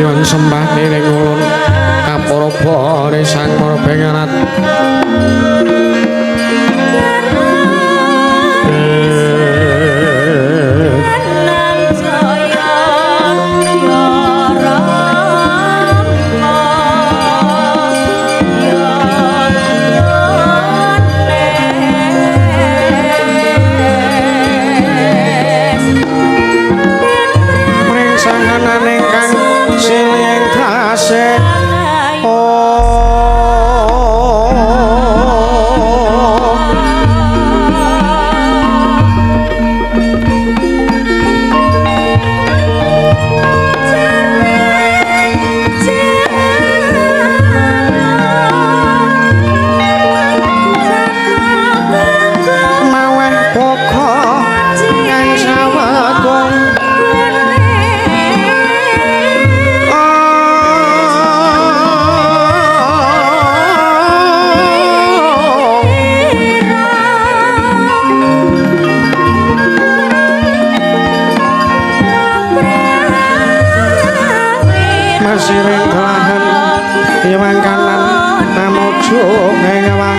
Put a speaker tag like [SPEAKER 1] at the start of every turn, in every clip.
[SPEAKER 1] Yen sembah niring ulun kapurba sang Marabengarat. Masiring telahan iwang kanan namuju ngewang.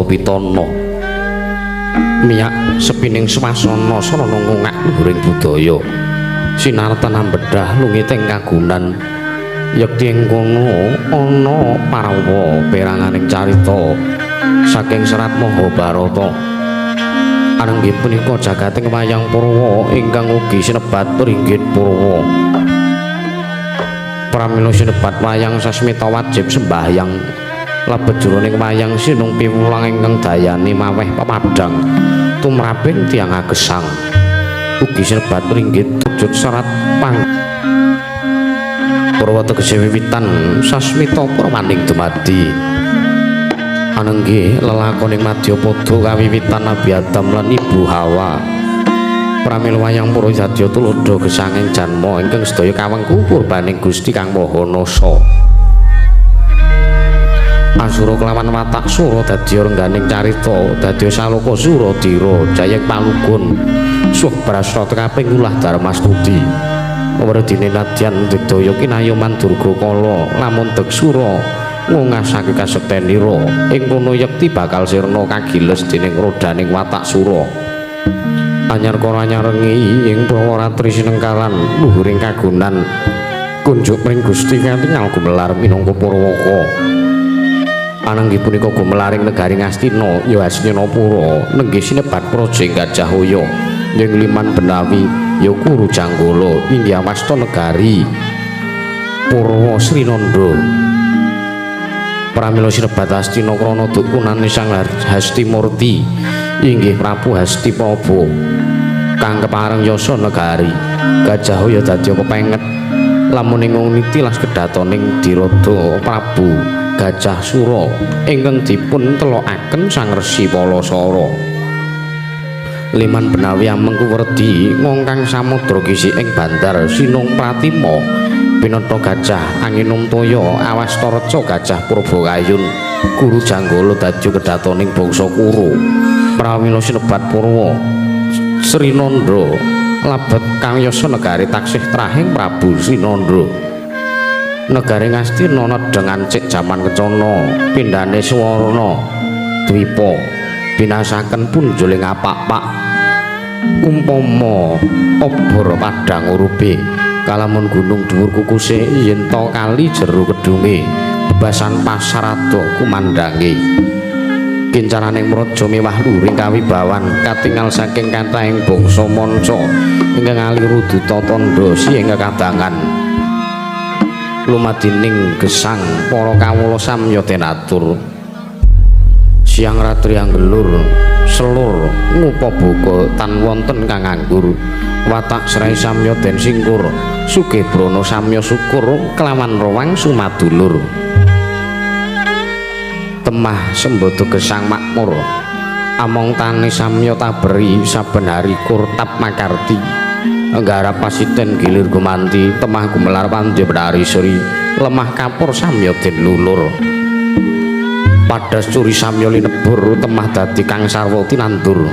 [SPEAKER 1] Pitana miyak sepining swasana sarana ngungak luhuring budaya sinartan ambedah lungiting kagunan yekti ing kono ana parawa peranganing carita saking serat Mahabharata. Anenggih punika jagating wayang Purwa ingkang ugi sinebat ringgit Purwa. Pramila sinebat wayang sasmita wajib sembahyang lebet jroning wayang sinung piwulang ingkang dayani maweh pepadhang tumraping tiyang agesang. Ugi sinebat ringgit wujud serat pang Purwa tegese wiwitan sasmita purwaning dumadi. Anenggih lelakoning madyapada kawiwitan Nabi Adam lan Ibu Hawa. Pramila wayang Purwa dadya tuladha gesanging janma ingkang sedaya kawengku purbaning Gusti Kang Maha Nasa. Asura kelawan watak sura dadi rengganing carita dadi saloka sura dira jayeng palugun suh brasra kaping ulah darmastuti werdine nadyan digdaya kinayoman durga kala lamun deksura ngungasake kasektenira ing kono yekti bakal sirna kagiles dening rodaning watak sura. Anyar kara nyarengi ing Prawaratri sinengkaran luhuring kagunan kunjuk mring Gusti katingal gumelar minangka Purwaka. Anenggih punika gumelaring negari Ngastina ya Astinapura nenggih sinebat praja Gajahaya ing Liman Benawi ya Kuru Janggala inggih awasta negari Purwa Srinanda. Pramila sinebat Astina krana dukunane Sang Hastimurti inggih Prabu Hastipraba kang kepareng yasa negari Gajahaya dadi kepenget lamun ing niti las kedatoning dirada Prabu Gajah Sura ingkang dipun telokaken Sang Resi Palasara. Liman Benawi amengku werdi ngongkang samudra kisi ing bandar Sinung Pratima pinatha gajah Anginumtaya awasta reca gajah Purbakayun Guru Janggala dadi kedatoning bangsa Kuru. Pramila sinebat Purwa Srinanda labet kang yasa negari taksih trahing Prabu Srinanda. Negari Ngastina nedheng ancik jaman kencana pindhane swarna dwipa binasaken punjuling apak-pak umpama obor padhang urupe Kalamun gunung dhuwur kukuse yen to kali jero kedunge bebasan pasar ado kumandange. Kincaraning mraja mewah luring kawibawan katingal saking kathahing bangsa manca ingkang aliru duta tandha siyeng kekadangan. Lumadining gesang para kawula samya den atur. Siang ratri anggelur selur ngupaboga tan wonten kang nganggur. Watak srai samya den singkur sugih brana samya syukur kelawan rowang sumadulur. Temah sembodo gesang makmur among tani samya taberi saben hari kurtap makarti. Nggarap pasiten gilir gumanti temah gumelar pandya benari sri lemah kapur samya den lulur. Padas curi samya linebur temah dadi kang sarwa tinandur.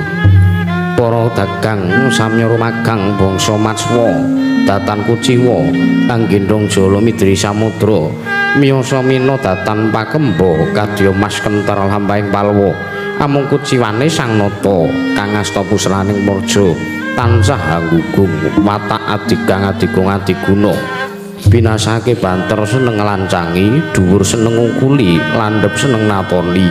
[SPEAKER 1] Para dagang samya rumagang bangsa matswa datan kuciwa kang gendhong jala midri samudra miyasa mina datan pakemba kadya mas kenthel lampahing palwa. Amung kuciwane sang nata kang asta pusraning praja tansah anggugung watak adigang adigung adiguna. Binasake banter seneng nglancangi dhuwur seneng ngungkuli landhep seneng natoni.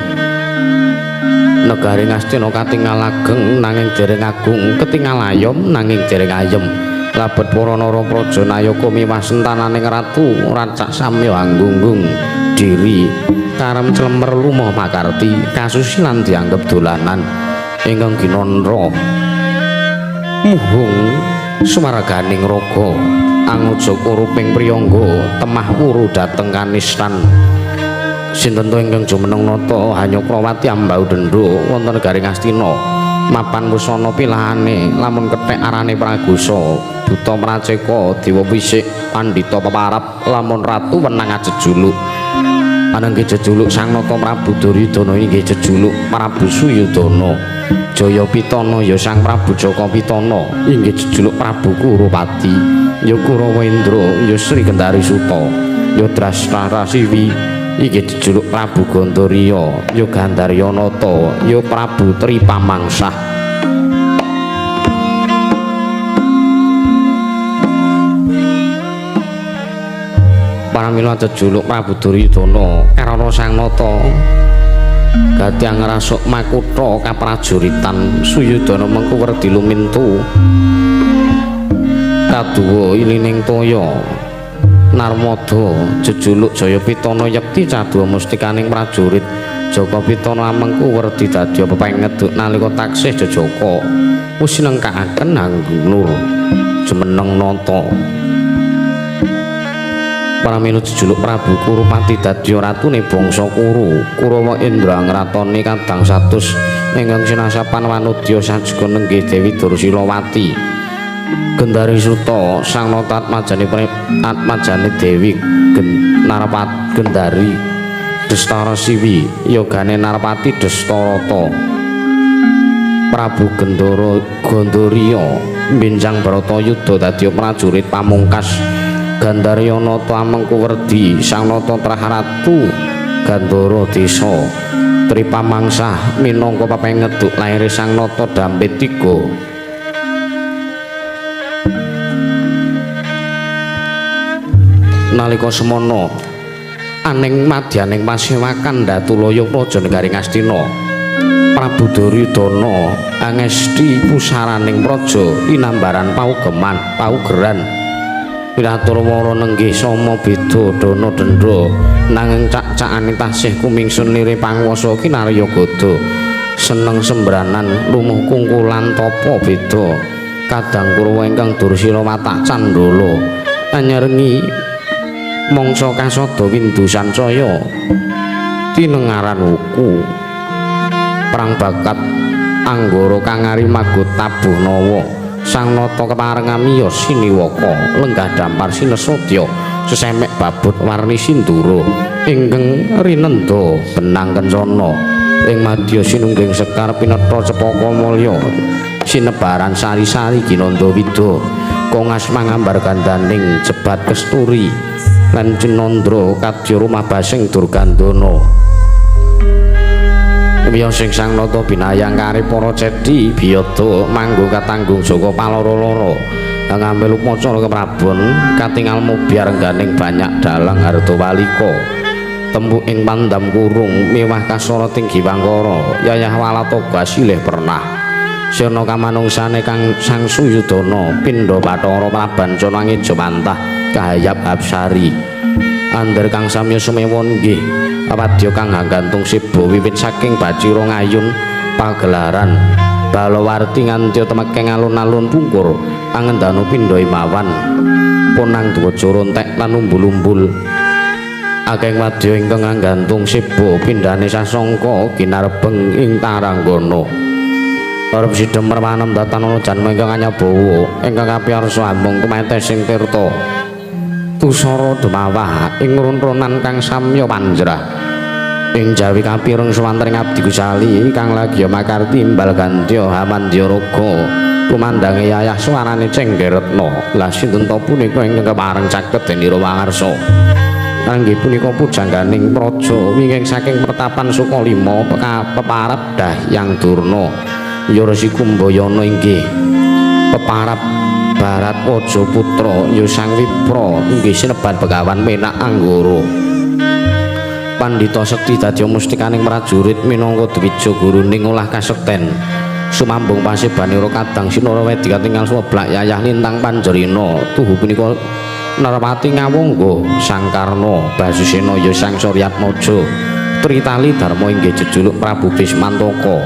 [SPEAKER 1] Negari Ngastina katingal ageng nanging dereng agung ketingal ayom nanging dereng ayem. Labet para nara praja nayaka miwah sentananing ratu rancak samya anggunggung diri karem clemer lumah makarti kasusilan dianggep dolanan ingkang ginandra muhung sumarganing raga anguja kuruping priyangga temah wuru dhateng kanistan. Sinten to ingkang jumeneng nata Hanyakrawati ambau dendha wonten negari Ngastina mapan wusana pilahane lamun kethek arane Pragosa buta mraceka dewa wisik pandhita peparap lamun ratu wenang ajejuluk. Anangge jejuluk Sang Nata Prabu Duryudana inggih jejuluk Prabu Suyudana. Jaya Pitana ya Sang Prabu Jaka Pitana inggih jejuluk Prabu Kurupati. Ya Kurawendra ya Sri Gendari Suta ya Drastara Siwi inggih jejuluk Prabu Gandariya ya Gandharyanata ya Prabu Tripamangsah. Paramila jejuluk Prabu Duryudana karana Sang Nata gadyang ngrasuk makutha kaprajuritan. Suyudana mengku werdi lumintu kaduwa ilining toya Narmada jejuluk Jaya Pitana yekti caduwa mustikaning prajurit. Jaka Pitana amengku werdi dadi pepengeduk nalika taksih jejaka wis nengkakaken anggunur jumeneng nata. Paramila jejuluk Prabu Kurupati dadya ratune bangsa Kuru. Kurawa Indra ngratoni kadang satus ingkang sinasapan wanudya sajga nenggih Dewi Dursilawati. Gendari Suta Sang Nata Atmajane Dewi Narpat Gendari Destara Siwi yogane Narpati Destarata. Prabu Gendara Gandariya mbenjang Bharatayuda dadi prajurit pamungkas. Gandharyanata amengku werdi Sang Nata trah ratu Gandhara desa Tripamangsah minangka papengeduk laire Sang Nata Dampit tiga. Nalika semana aning madyaning pasewakan Datulaya praja negari Ngastina Prabu Duryudana angesti pusaraning praja linambaran paugeman paugeran piratur wara nenggih sama beda dana dendha nanging cak-cakane tasih kumingsun lire panguwasa kinarya gada seneng sembranan lumuh kungkulan tapa beda kadang Kurawa ingkang dursila watak candala anyarengi mangsa kasada windu sancaya tinengaran wuku perang bakat anggara kang ari magut tabuh nawa. Sang Nata kepareng amiya siniwaka lenggah dampar sinesodya sesemek babut warni sindura ingkang rinendha benang kencana ing madya sinungging sekar pinetha cepaka mulya sinebaran sari-sari ginandha wida kongas mangambar gandaning jebat kesturi lan cinandra kadya rumah basing Durgandana. Wiya sing Sang Nata binayang kare para cedhi biyada manggo katanggung jaka paloro-loro Ngambil upacara keprabon katingal mubyar ganing banyak dalang Hardawalika tempu ing pandam kurung miwah kasara tinggi wangkara yayah walatoga silih pernah sirna kamanungsane kang Sang Suyudana pindha bathara Prabancana ngejawantah kahayap Hapsari ander kang samya sumewa nggih wadya kang gantung siba wiwit saking bacira ngayun pagelaran Balawarti nganti temekeng alun-alun pungkur angendanu pindha imawan ponang dwaja rontek lan umbul-umbul akeh wadya ingkang nggantung siba pindhane sasangka ginarbeng ing Taranggana arep sidhem merwanem datanana janma ingkang anyabawa ingkang kapiyarsa amung kumetes sing tirta tusara demawah ing runrunan kang samya panjrah ing jawi kapireng suwantring abdi gusali kang lagya makarti imbal gantya hamandyaraga lumandange yayah suwarane Cenggeretna lah sinten ta punika ingkang kepareng caket denira wangarsa kangge punika pujangganing praja wingking saking pertapan Sukalima peparab Dahyang Durna ya Resi Kumbayana inggih peparab Barat Waja Putra ya Sang Wipra inggih sinebat Begawan Menak Anggara Pandhita sekti dadi mustikaning prajurit minangka dwija guruning olah kasekten sumambung pasebanira kadang sinara wedi katingal sumeblak yayah lintang panjerina tuhu punika Narpati ngawangga Sang Karna Basusena ya Sang Suryatmaja Tritali Darma inggih jejuluk Prabu Bismantaka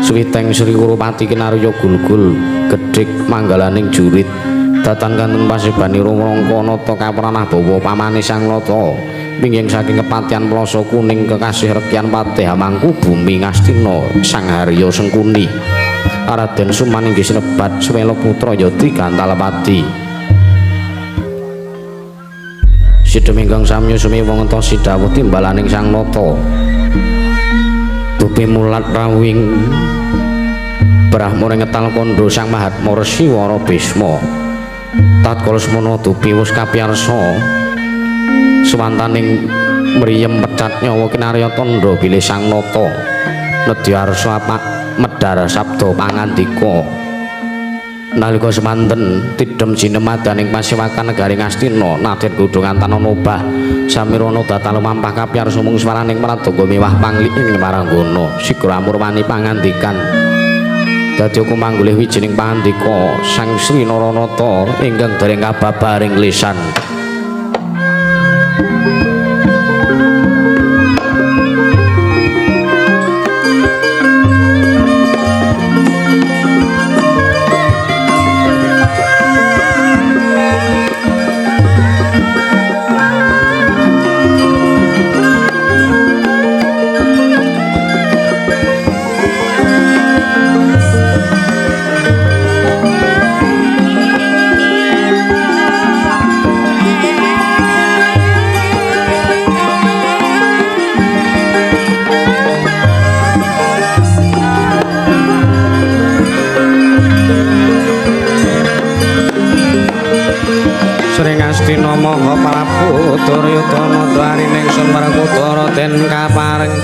[SPEAKER 1] Switeng Sri Kurupati kinarya gulgul gedhik manggalaning jurit datan kantun pasebanira Rangka Nata kapranah bawa pamane Sang Nata pingging saking kepatihan Ploso Kuning kekasih Rekyan Patih Hamangku Bumi Ngastina Sang Harya Sengkuni Raden Suman inggih sinebat Suwela Putra Yadi Gantalpati Sidhem ingkang samya sumewa ngentosi dawuh timbalaning Sang Nata dupi mulat rawing Brahmana ngetal kandha Sang Mahatma Resi Wara Bisma tatkala semono dupi wis kapiyarsa suwantaning mriyem pecat nyawa kinarya tandha bilih Sang Nata nedya arsa apak medhar sabda pangandika nalika semanten tidhem jinemadaning pasewakan negari Ngastina Naden Godhong Antanana obah samirana datan lumampah kapiyarsa mung swaraning pradonga miwah panglik ing Waranggana sigra amurwani pangandikan dadi kumanggulih wijining pangandika Sang Sri Naranata ingkang dereng kababaring lisan. Astina maha Prabu Duryudana dwarining Sumberkudara den kapareng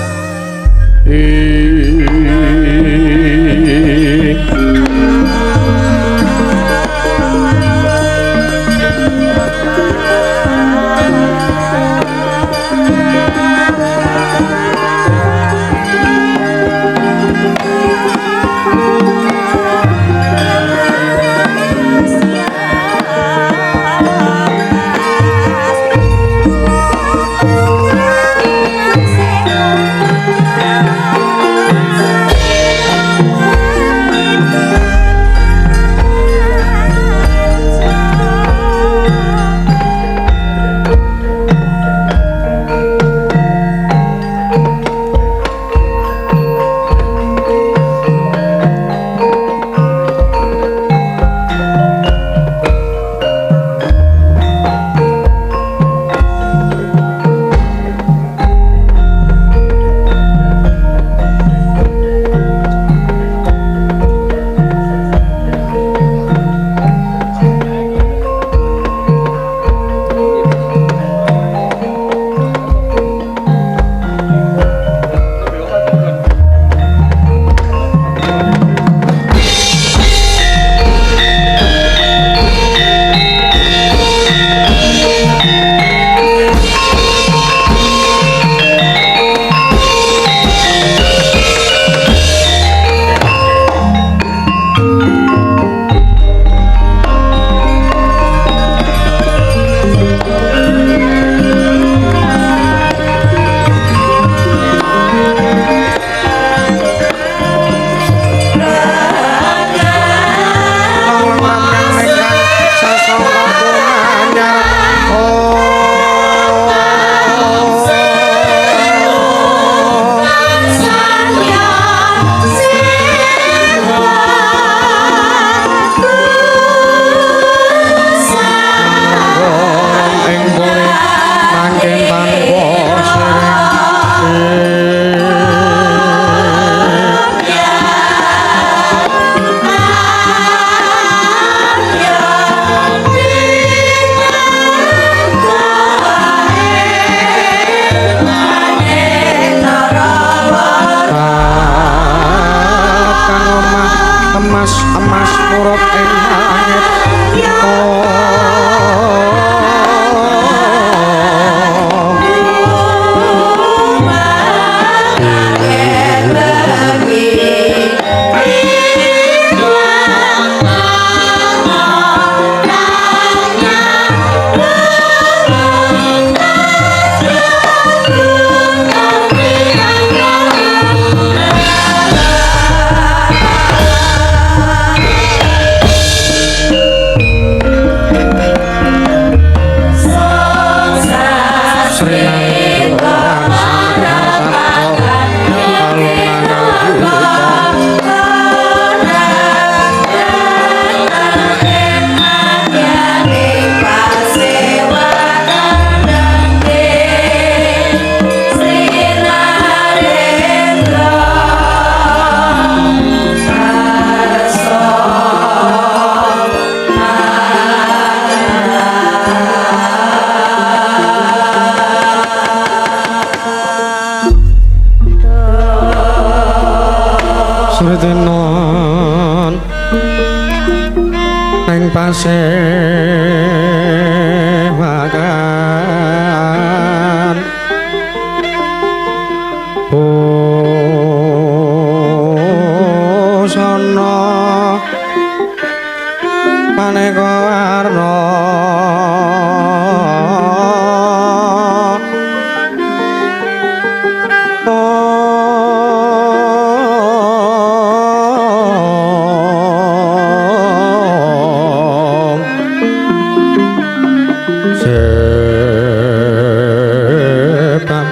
[SPEAKER 2] Kasewakan busana maneka warna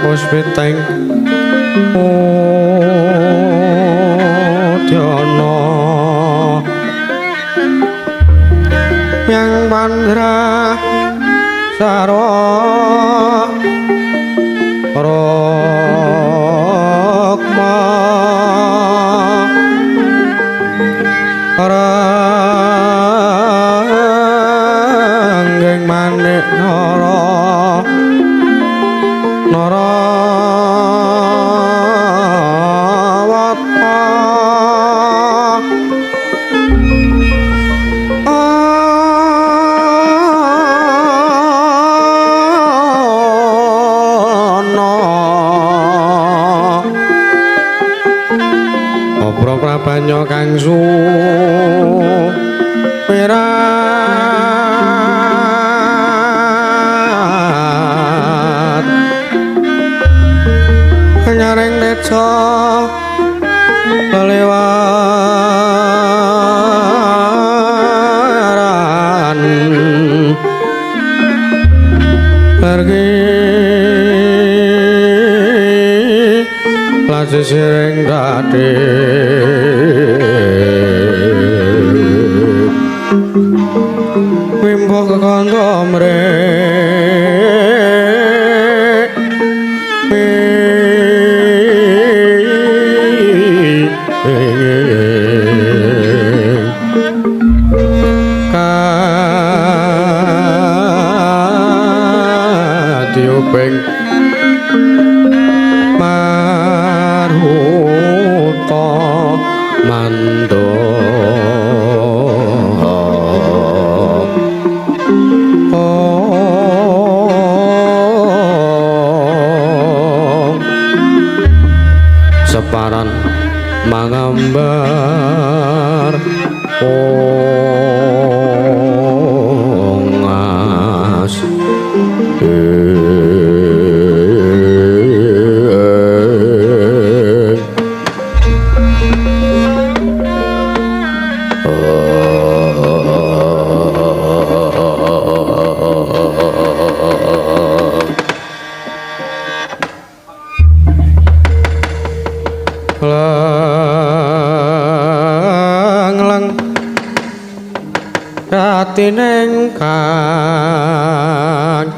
[SPEAKER 2] Puspiteng Udyana Yang Pandra Sarwa Rukma Ranggeng Manik Nara Narawata ana Obro prabanya kang suwirat nyaring teja kelewaran pergi lajeng siring dadi wimbo kekandha mrek Kadiuping maruta mando separan mangambar ongas Leng ratineng kang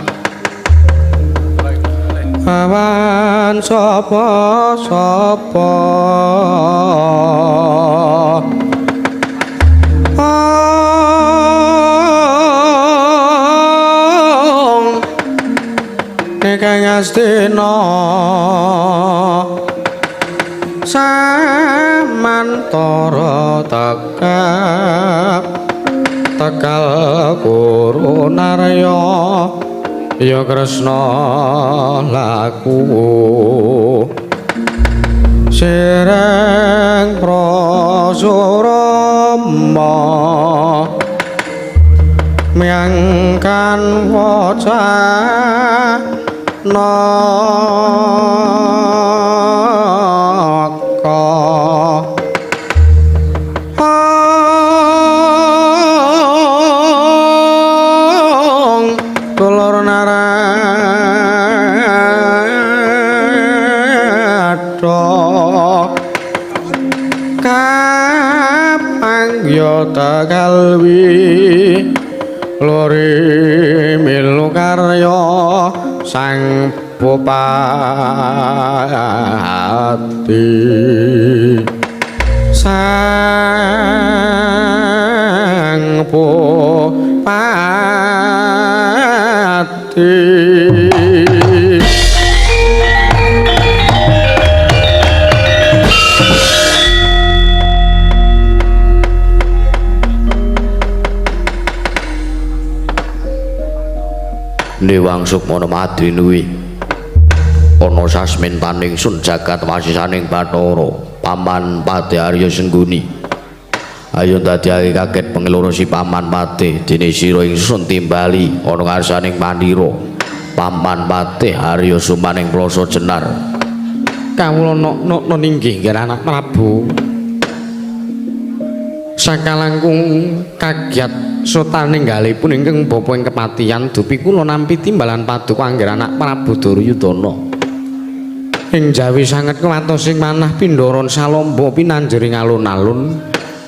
[SPEAKER 2] awan sapa sapa Kang Astina samantara tekap tekal guru narya ya Kresna laku sireng prasurama myangkan wacana naka ong dulur narada kapanggya tekalwi lori milu karya sang bupati sang bupati.
[SPEAKER 1] Newang Sukmana Madrinuwi ana sasmentaning sun jagat wasisaning Bathara Paman Patih Arya Sengguni. Ayo ndadekake kaget pengeloro si Paman Patih dene sira ingsun timbali ana ngarsaning mandira Paman Patih Arya Sumaning Plasa Jenar.
[SPEAKER 2] Kawula nok-nok inggih nggih anak Prabu. Sakalangkung kagiat sotaninggalipun ingkang bapa ing kepatihan dupi kula nampi timbalan paduka angger anak Prabu Duryudana. Ing jawi sanget kuwatosing manah pindharan salamba pinanjering alun-alun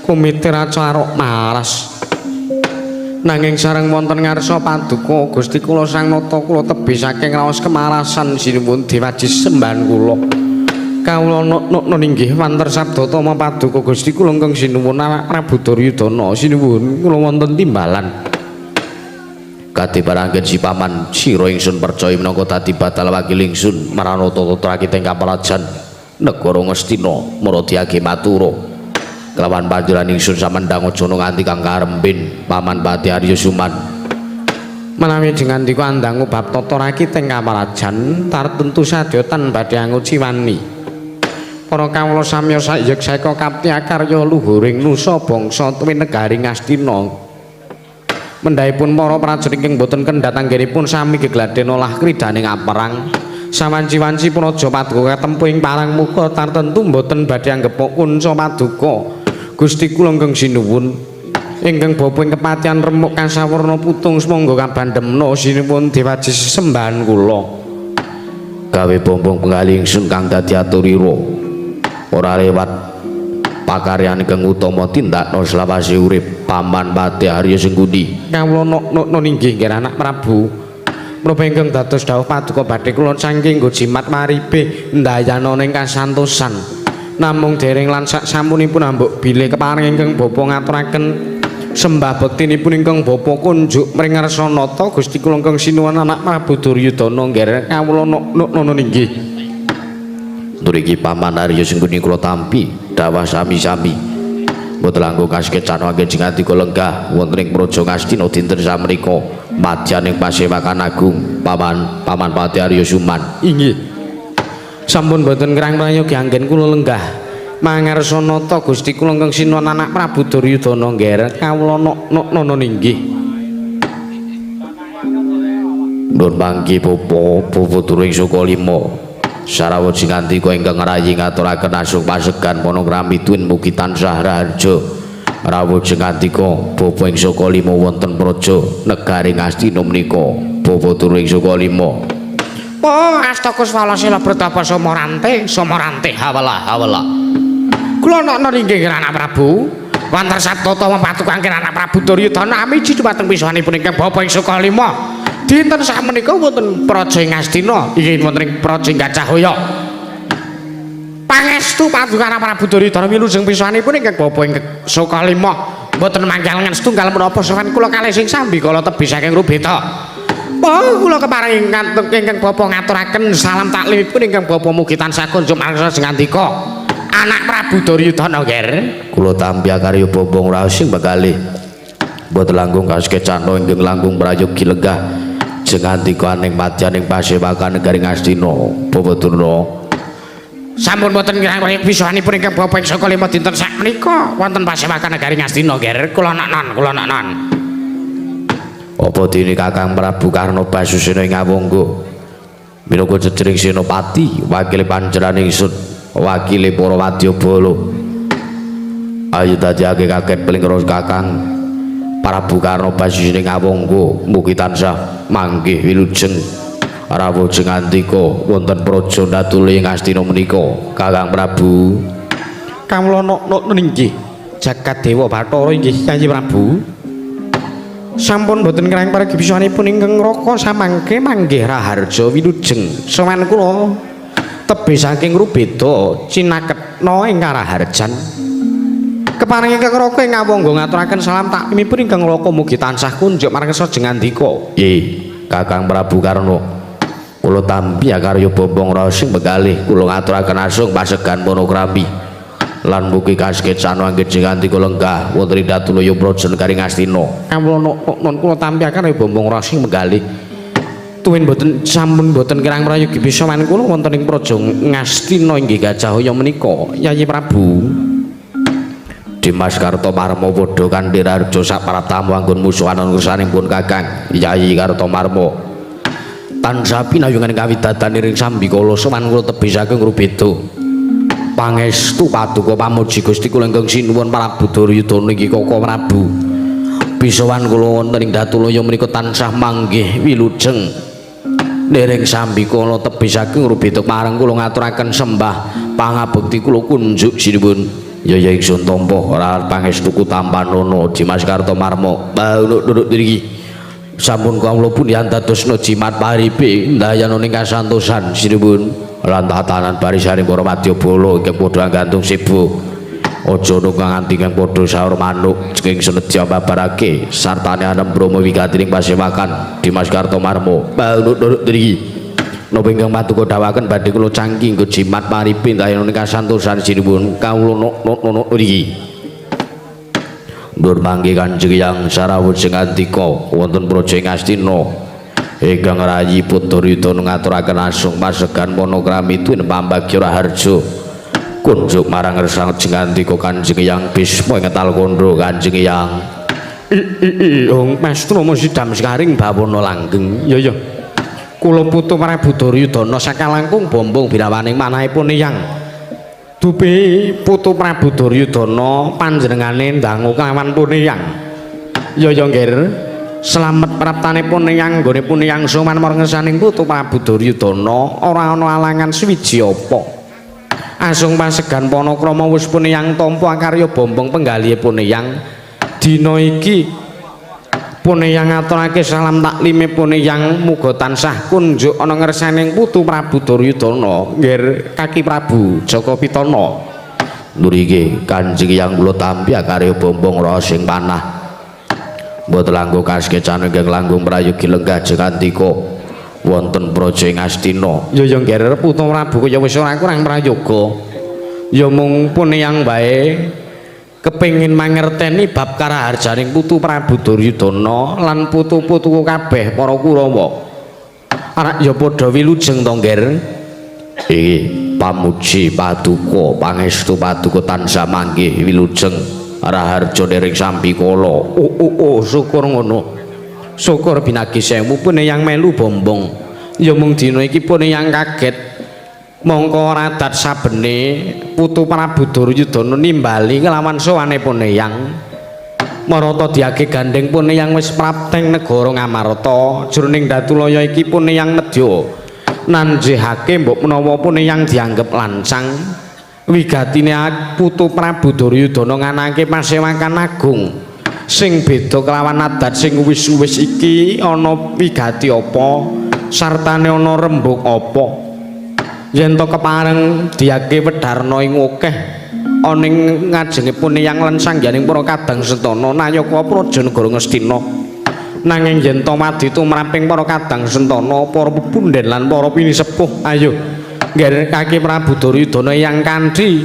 [SPEAKER 2] kumitir acarok maras. Nanging sareng wonten ngarsa paduka Gusti kula Sang Nata kula tebih saking raos kemarasan sinuwun dewaji sembahan kula. Kawula nok-nok inggih wanter sabda tama paduka Gusti kula ingkang sinuwun anak Prabu Duryudana sinuwun kula wonten timbalan.
[SPEAKER 1] Kadibarangken si paman sira ingsun percaya minangka dadi badal wakil ingsun maranata tata ing kaparajan negara Ngastina maradiage matura. Kelawan panjenengan ingsun samendhang aja nganti kang karembin Paman Patih Arya Suman.
[SPEAKER 2] Menawi jengandika andangu bab tata rakit ing kaparajan tartentu sadya tan badhe anguciwani. Para kawula samya sayek saeka kapti akarya luhuring nusa bangsa tuwi negari Ngastina. Mendhahipun para prajurit ingkang boten kendhat anggenipun sami gegladen olah kridaning aperang. Sawanci-wanci praja paduka katempuh ing parang muka tartentu boten badhe anggepok kunca paduka. Gusti kula ingkang sinuwun ingkang bapa ing kepatihan remuk kasawarna putung sumangga kabandhemna sinuwun dewaji sesembahan kula.
[SPEAKER 1] Gawe bombong penggalih ingsun kang dadi aturira. Ora lewat pakaryan ingkang utama tindakna selawase urip Paman Patih Arya Sengguni.
[SPEAKER 2] Kawula nok-nok inggih nggih anak Prabu. Menapa ingkang dados dawuh paduka badhe kula saking nggo jimat maribe ndayana ing kasantosan. Namung dereng lan sak sampunipun ambuk bilih kepareng ingkang bapa ngaturaken sembah bektinipun ingkang bapa kunjuk mring ngarsa nata Gusti kula ingkang sinuwun anak Prabu Duryudana nggih kawula nok-nok inggih.
[SPEAKER 1] Nuriki Paman Arya Sengguni kula tampi dawah sami-sami. Mboten langkung kaskecan anggen jingandika lenggah wonten ing Praja Ngastina dinten samenika madyaning pasewakan agung Paman Paman Patih Arya Suman.
[SPEAKER 2] Inggih. Sampun boten ngrang prayogi anggen kula lenggah mangarsa nata Gusti kula ingkang sinuwun anak Prabu Duryudana nggih kawula nok-nok inggih.
[SPEAKER 1] Nun mangki bapa bapa turing Sukalima. Sarawa jingandika ingkang ngrayi ngaturaken asung pasegan panagrami tuwin mugi tansah raharja. Rawuh jingandika bapa ing Sukalima wonten praja negari Ngastina menika. Bapa turing Sukalima.
[SPEAKER 2] Oh, astaka swala sila pratapa somorante, somorante hawala hawala. Kula nok inggih anak Prabu. Wanter sabda tama patuko anggen anak Prabu Duryudana amiji dumateng pisuwanipun ingkang bapa ing Sukalima. Dinten sakmenika wonten Praja ing Ngastina, inggih wonten ing Praja Gajahwaya. Pangestu paduka anak Prabu Duryudana wilujeng pisuwanipun ingkang bapa ing Sukalima. Mboten manggal setunggal menapa sowan kula kalih sing sambi kala tebih saking Rubeta. Oh, kula kepareng ingkang bapa ngaturaken salam taklimipun ingkang bapa mugi tansah kunjuk marang sengandika. Anak Prabu Duryudana nggih.
[SPEAKER 1] Kula tampi akarya bombong raos sing bekalih. Mboten langkung kasekecana ingkang langkung prayogi lenggah jengandika aning madyaning pasewakan negari Ngastina. Bapa Durna.
[SPEAKER 2] Sampun boten kirang pisuwanipun ingkang bapa ing Sukalima dinten sakmenika wonten pasewakan negari Ngastina nggih. Kula nok-non, kula nok-non.
[SPEAKER 1] Apa dene Kakang Prabu Karna Basusena ing Awangga minangka jejering senopati wakile panjenengan ingsun wakile para wadyabala. Ayo dadekake kaget pelingro Kakang Prabu Karna Basusena ing Awangga mugi tansah manggih wilujeng rawuh jengandika wonten praja Natule ing Ngastina menika. Kakang Prabu.
[SPEAKER 2] Kawula nok-nok inggih jagat dewa Bathara inggih Kyai Prabu. Sampun boten ngrang pargi pisuwanipun ingkang raka samangke manggih raharja wilujeng sowan kula tebih saking Rubeda cinaketna ing karaharjan. Kepareng ingkang raka ing Awangga ngaturaken salam taklimipun ingkang raka mugi tansah kunjuk marang sajengandika.
[SPEAKER 1] Nggih Kakang Prabu Karna, kula tampi akarya bombong raos sing bekalih kula ngaturaken asung pasegan panakrami lan mugi kasekecana anggen jengandika lenggah wonten ing Datulaya Praja negari Ngastina.
[SPEAKER 2] Kawula nok-non kula tampi akarya bombong raos sing bekalih.
[SPEAKER 1] Tuwin boten sampun boten kirang prayogi bisa man kula wonten ing Praja Ngastina inggih Gajahaya menika Yayi Prabu. Dimas Kartomarma padha kanthi raharja sapraptamu anggon musuhan ngersanipun Kakang Yayi Kartomarma. Tansah pinayungan kawidatan ing sambikala sowan kula tebih saking Rubeda. Pangestu paduka pamuji Gusti kula ingkang sinuwun Prabu Duryudana inggih Kaka Prabu. Bisawan kula wonten ing Datulaya menika tansah manggih wilujeng. Ndereng sambikala tebih saking Rubeda marang kula ngaturaken sembah pangabekti kula kunjuk sinuwun. Ya ya ingsun tampa ora pangestuku tampanana Dimas Kartomarma. Baunuk nurut mriki. Sampun kawula pun yandadosna jimat paripe ndayana ning kasantosan sinuwun lan tatanan barisaning para wadyabala ingkang padha gantung sibuk. Aja nunggang nganti kang padha saur manuk ing senedya babarake sartane anem brahma wigati ing pasewakan Dimas Kartomarma. Baunuk nurut mriki. Napa ingkang paduka dawuhaken badhe kula cangki nggo jimat paripe ndayana ing kasantosan sinuwun kawula nok mriki. Ndur mangke Kanjeng Hyang sarawuh sing andika wonten Praja Ngastina ingkang rayi Putrayudana ngaturaken asung pasegan panakrami tuwin pambagya raharja kunjuk marang ngersa sing andika Kanjeng Hyang Bisma ing ngetal kandha Kanjeng Hyang. Ong Mastrama sidam sekaring bawana langgeng. Ya ya. Kula putu Prabu Duryudana sakalangkung bombong birawaning manahipun Hyang. Dupi putu Prabu Duryudana panjenengane ndangu kelawan puniyang. Ya ya nggir, slamet praptane puniyang nggone puniyang sowan marang ngersaning putu Prabu Duryudana ora ana alangan suwiji apa. Asung pasegan panakrama wis puniyang tampa akarya bombong penggalihe puniyang. Dina iki puniyang ngaturake salam taklime puniyang muga tansah kunjuk ana ngersaning putu Prabu Duryudana nggir kaki Prabu Jaka Pitana. Nurike Kanjeng Hyang kula tampi akarya bombong raos sing panah. Mboten langkung kaskecan ingkang langkung prayogi lenggah jekandika wonten Praja Ngastina. Ya ya nggir putu Prabu kaya wis ora kurang prayoga. Ya mung puniyang wae kepengin mangerteni bab karaharjaning putu Prabu Duryudana lan putu-putuku kabeh para Kurawa. Arak ya padha wilujeng to, Ngger. Iki pamuji paduka pangestu paduka tansah manggih wilujeng raharja nering sambikala. Oh oh oh syukur ngono. Syukur binagi sewu pun yang melu bombong. Ya mung dina iki pun yang kaget. Mongko radat sabene putu Prabu Duryudana nimbali kelawan sowane Puneyang. Marata diage gandeng Puneyang wis prapteng negara Ngamarta. Jroning Datulaya iki Puneyang nedya nanjehake mbok menawa Puneyang dianggep lancang. Wigatine putu Prabu Duryudana nganake pasewakan agung sing beda kelawan adat sing wis-wis iki ana wigati apa sartane ana rembug apa. Yen to kepareng diake wedharna ing akeh ana ing ngajenge Puneyang lan sangganing para kadang sentana nayaka praja negara Ngastina. Nanging yen to madi tumraping para kadang sentana, para pepunden lan para pinisepuh, ayo ngger kaki Prabu Duryudana yang kanthi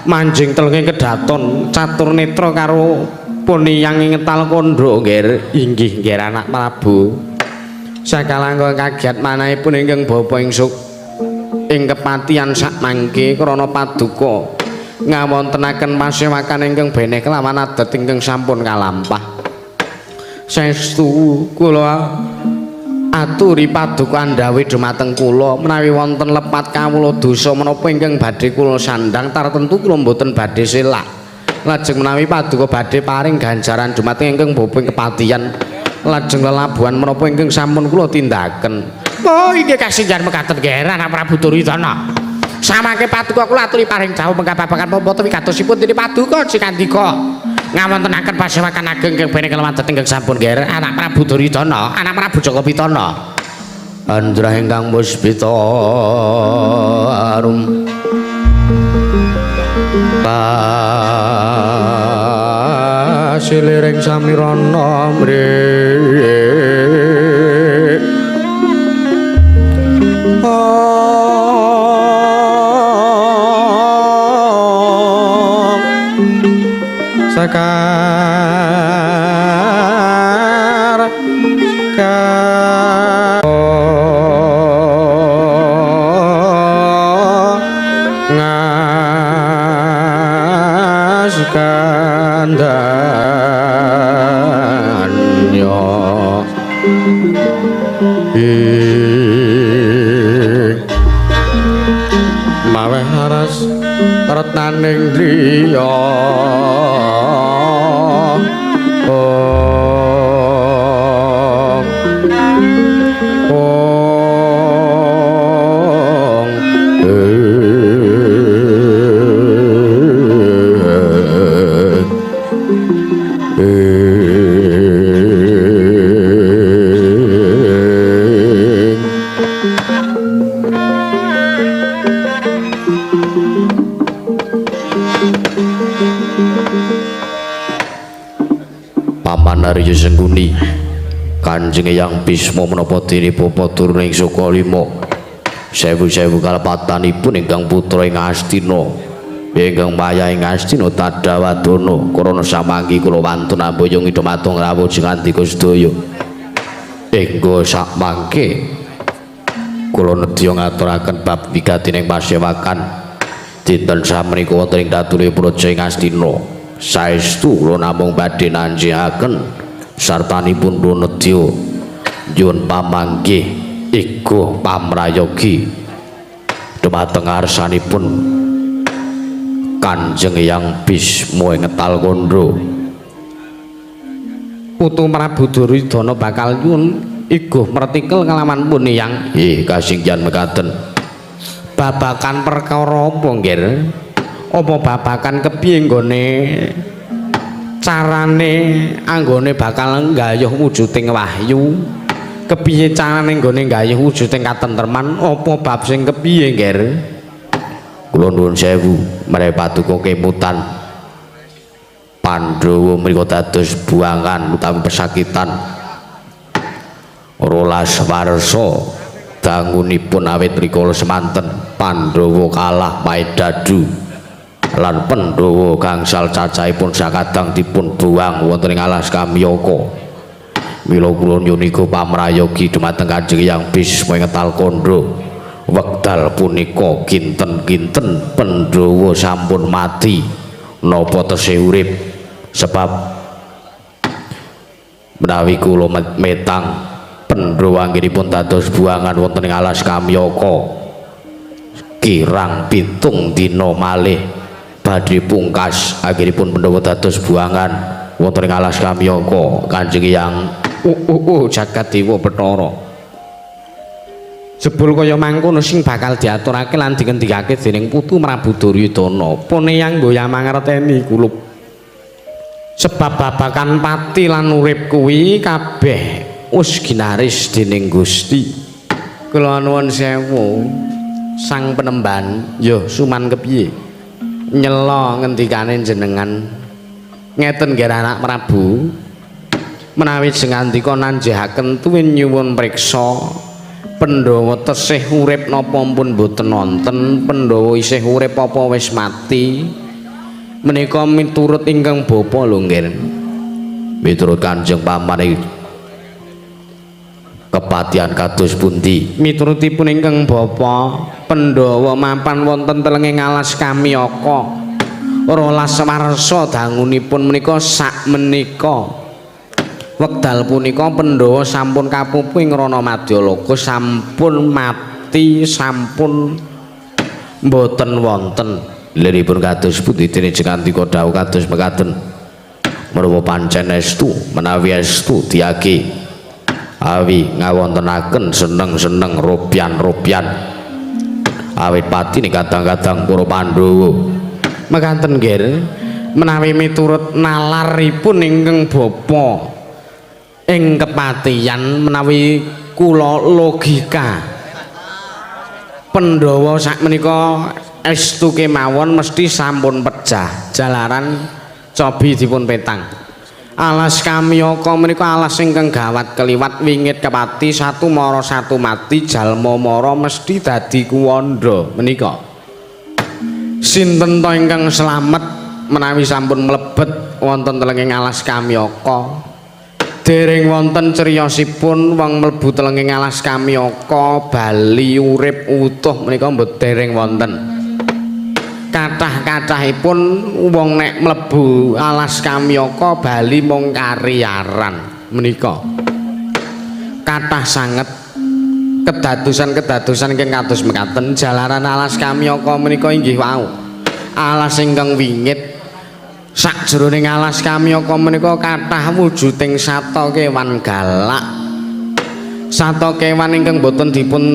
[SPEAKER 1] manjing telenging kedaton catur netra karo Puneyang ing ngetal kandha ngger. Inggih ngger anak Prabu. Sakalangkung kagiat manahipun ingkang bapa ingsuk ing kepatihan sakmangke krana paduka ngawontenaken pasewakan ingkang beneh kelawan adat ingkang sampun kalampah. Saestu kula aturi paduka andhawuh dumateng kula menawi wonten lepat kawula dosa menapa ingkang badhe kula sandhang tartemtu kula mboten badhe selak. Lajeng menawi paduka badhe paring ganjaran dumateng ingkang bapa ing kepatihan lajeng lelabuhan menapa ingkang sampun kula tindakaken. Oh inggih kasinjan mekaten nggih anak Prabu Duryudana. Samangke paduka kula aturi paring dawuh mengkababakan menapa wigatosipun dene paduka cikandika ngawontenaken pasewakan ageng ingkang bene kelawan ingkang sampun nggih anak Prabu Duryudana, anak Prabu Jaka Pitana. Andrah ingkang muspita arum pasiliring samirana mrih sakar ka Maweh aras retnaning driya. Paman Arya Sengkuni, Kanjeng Eyang Bisma menapa dene bapa turun ing Sukalima. Sewu-sewu kalepatanipun ingkang putra ing Astina, ingkang wayah ing Astina tadawadana krana samangki kula wantun amboyong dumateng rawuh jengandika sedaya. Engga sakmangke kula nedya ngaturaken bab wigatining pasewakan dinten samenika wonten ing datune Praja ing Astina. Saestu kula namung badhe nanjihaken sartanipun kula nedya nyuwun pamanggih igo pamrayogi dumateng ngarsanipun Kanjeng Eyang Bisma ing Ngetal Kandha. Putu Prabu Duryudana bakal nyuwun iguh mertikel kalawan pun Eyang. Nggih, kasinggihan mekaten. Babakan perkara apa, Nggir? Apa babakan kepiye nggone carane anggone bakal nggayuh wujuding wahyu? Kepiye carane nggone nggayuh wujuding katentreman? Apa bab sing kepiye, Nggir? Kula nuwun sewu menawi paduka kemutan Pandhawa mriku dados buangan utawi pesakitan 12 warsa dangunipun awit rikala semanten Pandhawa kalah maedadu lan Pandhawa gangsal cacahipun sakadang dipun buang wonten ing alas Kamyaka. Mila kula nyuwun pamrayogi dumateng Kanjeng Eyang Bisma ing Ngetal Kandha. Wekdal punika kinten-kinten Pandhawa sampun mati napa tesih urip, sebab menawi kula metang Pandhawa anggenipun dados buangan wonten ing alas Kamyaka kirang 7 dina malih badhe pungkas anggenipun Pandhawa dados buangan wonten ing alas Kamyaka. Kanjeng Eyang jagat dewa Bathara. Jebul kaya mangkono sing bakal diaturake lan dingendikake dening putu Prabu Duryudana. Pun Eyang nggoyah mangerteni kulup. Sebab babakan pati lan urip kuwi kabeh wis ginaris dening Gusti. Kula nuwun sewu sang penemban, yo suman kepiye? Nyela ngendikane jenengan. Ngeten nggih anak Prabu. Menawi jengandika nanjehaken tuwin nyuwun priksa Pandhawa tesih urip napa pun mboten wonten, Pandhawa isih urip apa wis mati? Menika miturut ingkang bapa lho, Nggir. Miturut Kanjeng Paman kepatihan kados pundi? Miturutipun ingkang bapa, Pandhawa mapan wonten telenging alas Kamyaka. 12 warsa dangunipun menika sak menika. Wekdal punika Pandhawa sampun kapupu ing Rana Madyaloka, sampun mati, sampun mboten wonten. Liripun kados pundi dene jengandika dawuh kados mekaten? Menapa pancen estu menawi estu diake awi ngawontenaken seneng-seneng robyan-robyan awit pati kadang-kadang para Pandhawa. Mekaten nggih, menawi miturut nalaripun ingkang bapa ing kepatihan, menawi kula logika Pandhawa sakmenika estu kemawon mesti sampun pejah jalaran cobi dipun petang. Alas Kamyaka menika alas ingkang gawat keliwat wingit kepati, satu mara satu mati, jalma mara mesti dadi kuwandha menika. Sinten ta ingkang slamet menawi sampun mlebet wonten telenging alas Kamyaka? Dereng wonten criyosipun wong mlebu telenging alas Kamyaka bali urip utuh menika mboten dereng wonten. Kathah-kathahipun wong nek mlebu alas Kamyaka bali mung kariyaran menika. Kathah sanget Kedadosan-kedadosan ingkang kados mekaten jalaran alas Kamyaka menika inggih wau. Alas ingkang wingit. Sakjroning alas Kamyaka menika kathah wujuding sata kewan galak. Sata kewan ingkang boten dipun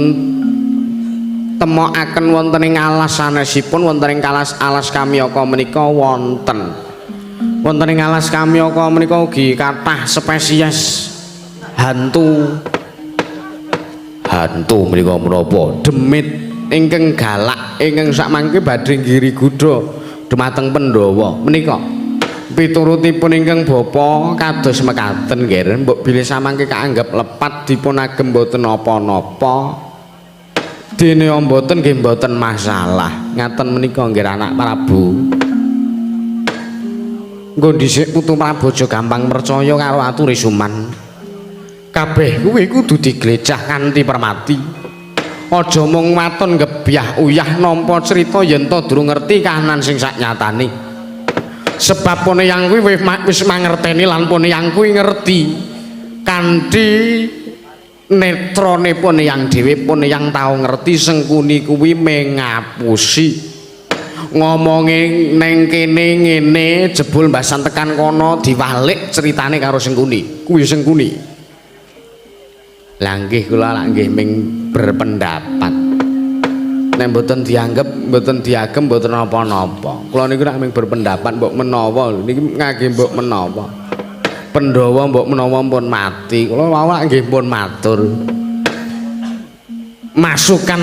[SPEAKER 1] temokaken wonten ing alas sanesipun wonten ing alas Kamyaka menika wonten. Wonten ing alas Kamyaka menika ugi kathah spesies hantu. Hantu menika menapa? Demit ingkang galak ingkang sakmangke badhe nggiri gudha dumateng Pandhawa menika. Piturutipun ingkang bapa kados mekaten nggih, mbok bilih samangke kaanggep lepat dipun agem mboten napa-napa. Dene mboten nggih mboten masalah. Ngaten menika nggih anak Prabu. Nggo dhisik putu Prabu aja gampang percaya karo ature Suman. Kabeh kuwi kudu diglecah kanthi permati. Aja mung waton gebyah uyah nampa crita yen to durung ngerti kahanan sing saknyatane. Sebab pone yang kuwi wis mangerteni lan pone yang kuwi ngerti kanthi netrane pone yang dhewe, pone yang tau ngerti Sengkuni kuwi mengapusi. Ngomonge neng kene ngene jebul mbasan tekan kono diwalik ceritane karo Sengkuni. Kuwi Sengkuni. Lah nggih kula lak nggih ming berpendapat. Nek mboten dianggep, mboten diagem mboten napa-napa. Kula niku nek ming berpendapat mbok menawa niki ngangge mbok menawa. Pandhawa mbok menawa pun mati. Kula wau lak nggih pun matur. Masukan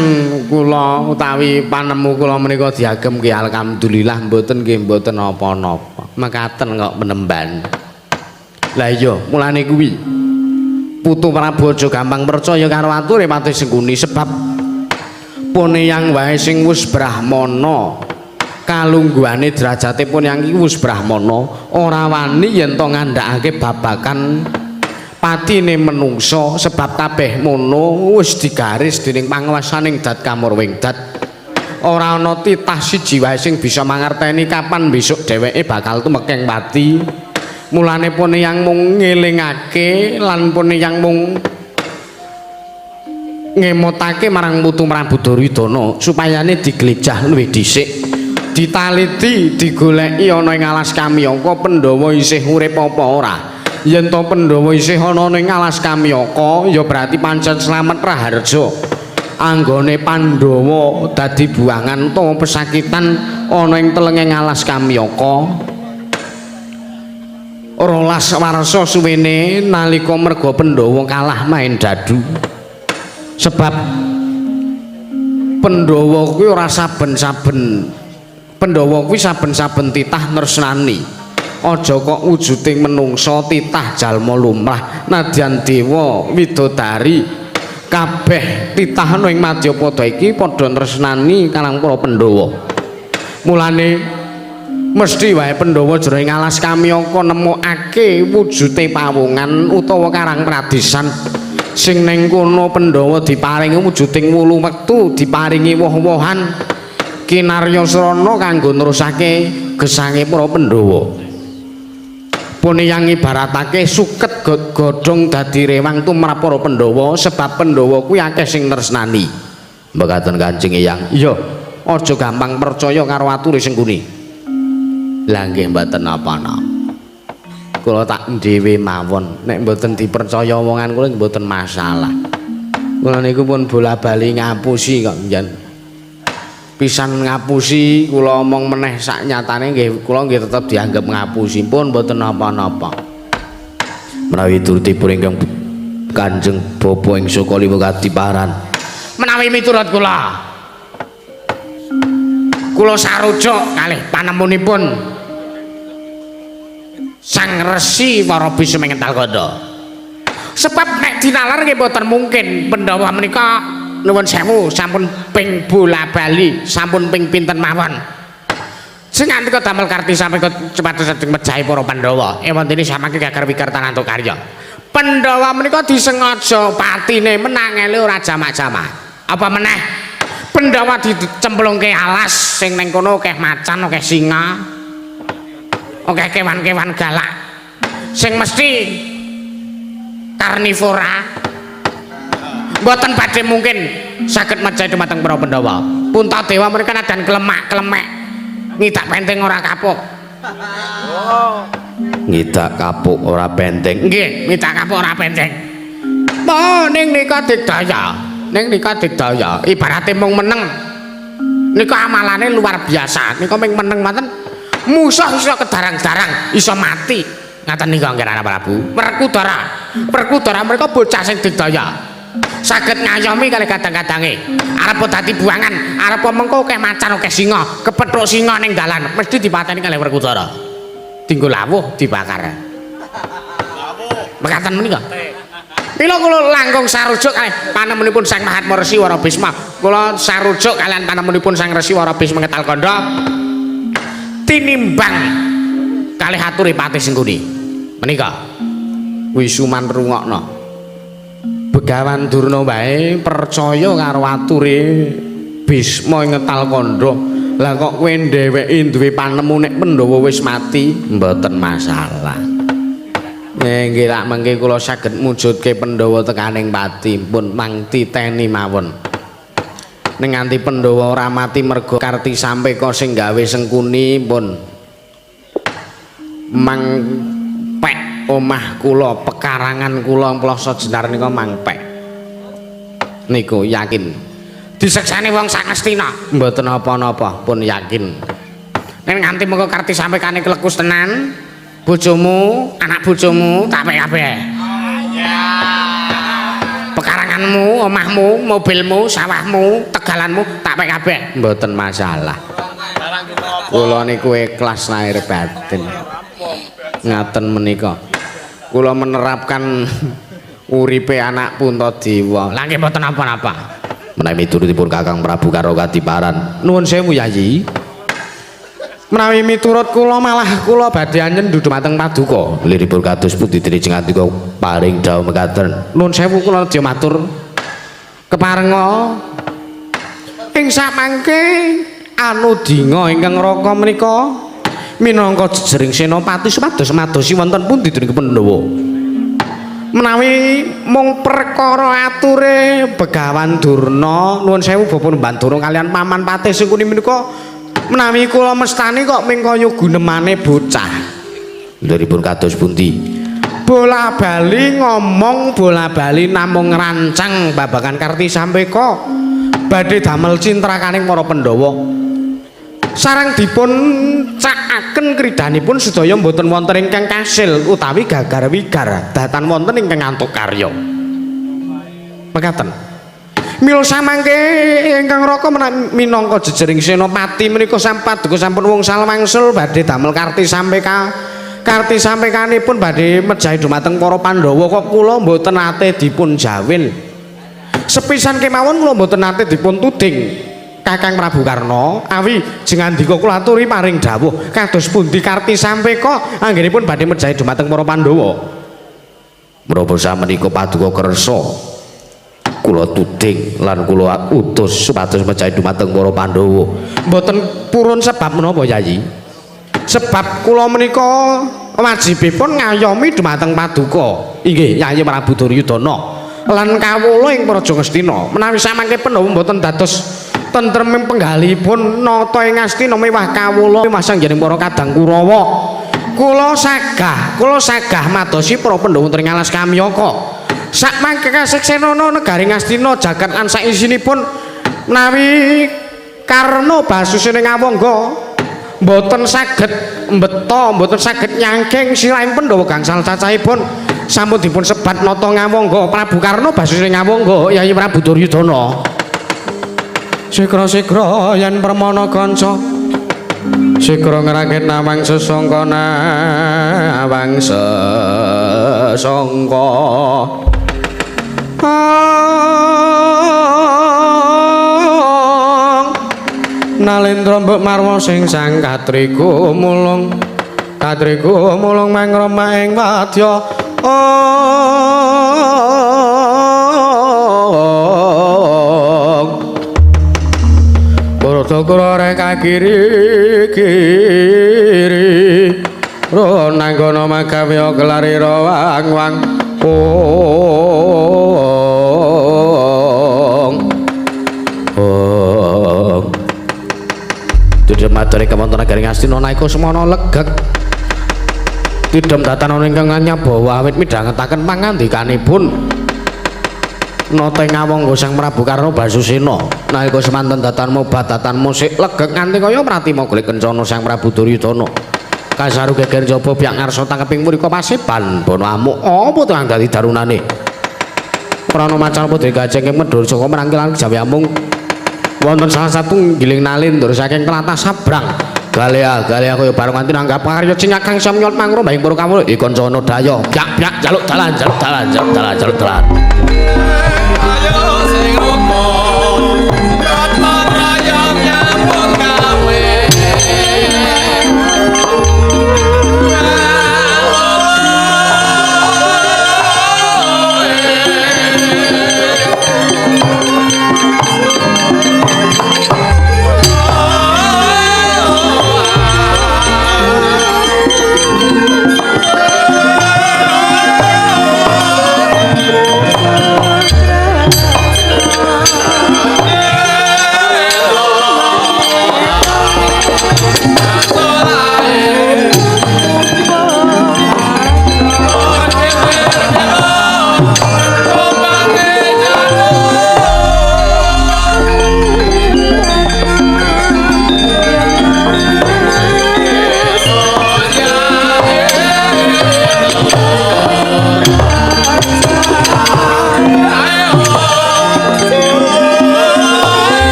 [SPEAKER 1] kula utawi panemu kula menika diagem nggih alhamdulillah, mboten nggih mboten napa-napa. Mekaten kok penemban. Lah iya, mulane kuwi Putu Prabu aja gampang percaya karo ature Patih Sengkuni sebab pone yang wae sing wis brahmana kalungguhane derajate pun yang iki wis brahmana ora wani yen to ngandhakake babakan patine menungsa sebab kabeh mono wis digaris dening panguwasaning Dat Kamurwing Dat. Ora ana titah siji wae sing bisa mangerteni kapan besok dheweke bakal tumekeng pati. Mulane pone yang mung ngelingake lan pone yang mung ngemotake marang Putu Prabu Duryudana supayane diglejah luwih dhisik, ditaliti, digoleki ana ing alas Kamyaka Pandhawa isih urip apa ora. Yen to Pandhawa isih ana ing alas Kamyaka ya berarti pancen slamet raharja. Anggone Pandhawa dadi buangan utawa pesakitan ana ing telenging alas Kamyaka 12 warsa suwene nalika merga Pandhawa kalah main dadu. Sebab Pandhawa kuwi ora saben-saben, Pandhawa kuwi saben-saben titah tresnani. Aja kok wujuding menungsa titah jalma lumrah, nadyan dewa widodari kabeh titah ana ing madyapada iki padha tresnani karang para Pandhawa. Mulane mesti wae Pandhawa jero ing alas Kamyaka nemokake wujute pawongan utawa karang pradesan sing ning kono Pandhawa diparingi wujuding wulu wektu, diparingi woh-wohan kinarya srana kanggo nerusake gesange para Pandhawa. Pune yang ibaratake suket godhong dadi rewang tumrap para Pandhawa sebab Pandhawa kuwi akeh sing tresnani. Mekaten Kanjeng Eyang. Iya, aja gampang percaya karo ature Sengkuni. Lah nggih mboten napa-napa. Kula tak dhewe mawon, nek mboten dipercaya omongan kula mboten masalah. Kula niku pun bola-bali ngapusi kok njen. Pisan ngapusi kula omong meneh sak nyatane nggih kula nggih tetep dianggep ngapusi pun mboten napa-napa. Menawi turutipun ingkang Kanjeng Bapa ing Sukaliwa kadiparan. Menawi miturut kula, kula sarujuk kalih panemunipun Sang Resi Warabi Sumengental Ganda. Sebab nek dinalar nggih mboten mungkin Pandhawa menika nuwun sewu sampun ping bola-bali, sampun ping pinten mawon. Sing ngantika damel karti sampe cepat sedeng mejahi para Pandhawa. Ewantene samangke gagar wikartan antuk karya. Pandhawa menika disengaja patine menangele ora jamak-jamak. Apa meneh Pandhawa dicemplungke alas sing ning kono akeh macan, akeh singa, akeh kewan-kewan galak sing mesti karnivora. Mboten badhe mungkin saged mejahi dumateng para Pandhawa. Puntadewa menika nadan klemak-klemek. Ngidak penteng ora kapuk.
[SPEAKER 2] Ngidak kapuk ora penteng.
[SPEAKER 1] Nggih, ngidak kapuk ora penteng. Po ning nika digdaya. Ning nika digdaya, ibarate mung meneng. Nika amalane luar biasa. Nika mung meneng manten musuh iso kedarang-darang, iso mati. Ngaten nika nggih Rana Prabu. Werkudara. Werkudara mereka bocah sing digdaya. Saged ngayomi kali kadang-kadange. Arep dadi buangan, arep mengko akeh macan akeh singa, kepethuk singa ning dalan mesti dipateni kali Werkudara. Dinggo lawuh dibakar. Lawuh. Mekaten menika. Mila kula langkung sarujuk kalih panemunipun Sang Mahatma Resi Wara Bisma. Kula sarujuk kalian panemunipun Sang Resi Wara Bisma Ngetal Kandha tinimbang kalih ature Patih Sengkuni. Menika wisuman rungokno. Begawan Durna wae percaya karo ature Bisma ing Ngetal Kandha. Lah kok kowe dheweke duwe panemu nek Pandhawa wis mati, mboten masalah. Nggih lak mengke kula saged mujudke Pandhawa tekaning pati pun mang titeni mawon. Ning nganti Pandhawa ora mati merga Karti Sampeka sing gawe Sengkuni pun mang pek omah kula, pekarangan kula Ploso Jenar nika mang pek. Niku yakin. Diseksani wong sak Ngastina mboten napa-napa pun yakin. Ning nganti mengko Karti Sampekane klekus tenan, bojomu, anak bojomu tak pek kabeh. Pekaranganmu, omahmu, mobilmu, sawahmu, tegalanmu tak pek kabeh. Mboten masalah. Kula niku ikhlas lahir batin. Ngaten menika. Kula menerapkan uripe anak Puntadewa. Lah nggih mboten napa-napa.
[SPEAKER 2] Menawi miturutipun Kakang Prabu karo Kadiparan.
[SPEAKER 1] Nuwun sewu Yayi. Menawi miturut kula malah kula badhe anyen dumateng paduka.
[SPEAKER 2] Liripun kados pundi dene jengandika paring dawuh mekaten.
[SPEAKER 1] Nuwun sewu kula nedya matur keparenga ing samangke anudinga ingkang raka menika minangka jejering senopati supados madosi wonten pundi dening Pandhawa. Menawi mung perkara ature Begawan Durna, nuwun sewu Bapak Bandara kalian paman Patih Sengkuni menika menawi kula mestani kok ming kaya gunemane bocah.
[SPEAKER 2] Liripun kados pundi?
[SPEAKER 1] Bola bali ngomong, bola bali namung ngrancang babagan Karti Sampeka badhe damel cintrakaning para Pandhawa. Sareng dipun cakaken kridanipun sedaya mboten wonten ingkang kasil utawi gagar wigar datan wonten ingkang ngantuk karya. Mekaten. Mila samangke ingkang raka minangka jejering senopati menika sampaduka sampun wungsal wangsul badhe damel Karti Sampeka. Karti Sampekanipun badhe mejahi dumateng para Pandhawa kok kula mboten nate dipun jawil. Sepisan kemawon kula mboten nate dipun tuding Kakang Prabu Karna awi jengandika kula aturi paring dawuh kados pundi Karti Sampeka anggenipun badhe mejahi dumateng para Pandhawa.
[SPEAKER 2] Menapa samenika paduka kersa kula tuding lan kula utus supados mejahi dumateng para Pandhawa.
[SPEAKER 1] Mboten purun sebab menapa Yayi? Sebab kula menika wajibipun ngayomi dumateng paduka. Inggih Yayi Prabu Duryudana lan kawula ing Praja Ngastina. Menawi samangke Pandhawa mboten dados tentreming penggalihipun nata ing Ngastina mewah kawula masang jroning para kadang Kurawa. Kula sagah madosi para Pandhawa wonten ing alas Kamyaka. Sakmangke kaseksenana negari Ngastina jagat lan saisinipun menawi Karna basusene ngawangga mboten saged mbeta, mboten saged nyangking sirahing Pandhawa gangsal cacahipun sampun dipun sebat nata ngawangga Prabu Karna basusene ngawangga Yayi Prabu Duryudana. Sigra-sigra yen permana kanca sigra ngrangkit nawang sesangka nawang sesangka. Nalendra mbok marwa sing sang katriku mulung katriku mulung mangrema ing wadya. Kura reka kiri kiri ronanggono magawe kelarira wang wang. Madare kewonten nagari Ngastina nalika semana legeg tidhem datan ingkang nyabawa awit midhangetaken pangandikanipun nata ing awangga Sang Prabu Karna Basusena nalika semanten datan mobat datan musik legeg nganti kaya pratima golek kencana Sang Prabu Duryudana kasaru geger jaba biak ngarsa tangkeping mrika paseban bono amuk apa to kang dadi darunane prana macan putri gajeng ing Medhur saka merangkil Jawi Amung wonten salah satu giling nalindur saking tlatah Sabrang galea galea kaya bareng nganti nanggap karya cingakang samyot mangrembahing para kawula ikancana daya byak byak jaluk dalan jaluk dalan jaluk dalan jaluk dalan
[SPEAKER 3] ayo sing rukun ratna raya nyambut gawe.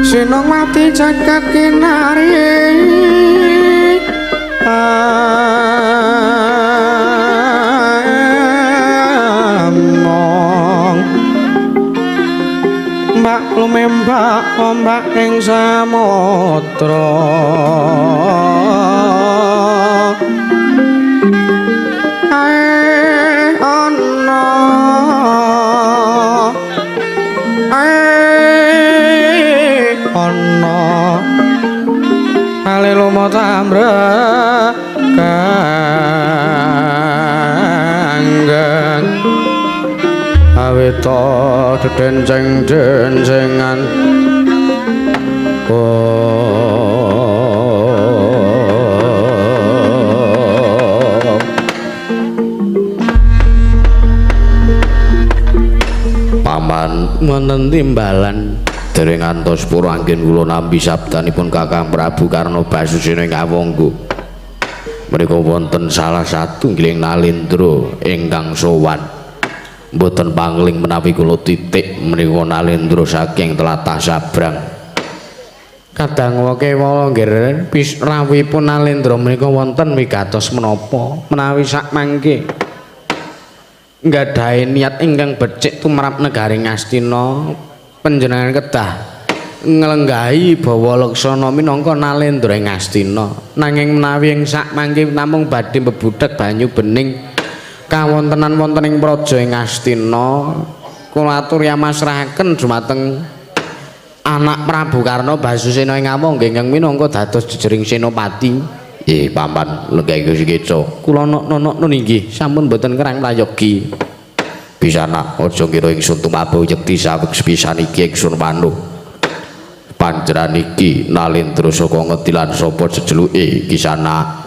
[SPEAKER 2] Sinongwati jagat kinari among mbak lumembak ombak ing samudra ae ana ae ana ale lumo tambre kanggeng
[SPEAKER 1] Kawita dedenceng-dencengan. Paman wonten timbalan dereng ngantos pura anggen kula nampi sabdanipun Kakang Prabu Karna Basusena ing Awangga. Menika wonten salah satunggiling nalendra ingkang sowan. Mboten pangling menawi kula titik menika nalendra saking tlatah Sabrang. Kadang kewala nggih rawuhipun nalendra menika wonten wigatos menapa menawi sakmangke nggadahi niat ingkang becik tumrap negari Ngastina, panjenengan kedah nglenggahi bawa laksana minangka nalendra ing Ngastina. Nanging menawi ing sakmangke namung badhe mbebudheg banyu bening kawontenan wonten ing praja ing Ngastina, kula aturi amasrahaken dumateng anak Prabu Karna Basusena ing Awangga ingkang minangka dados jejering senopati. Paman lenggah Gusti kula nok-nok inggih sampun boten kerang prayogi. Bisana aja ngira ingsun tumabaw yekti saweg sepisan iki ingsun panuh. Panjenengan iki nalendra saka ngendi lan sapa jejeluke Kisana?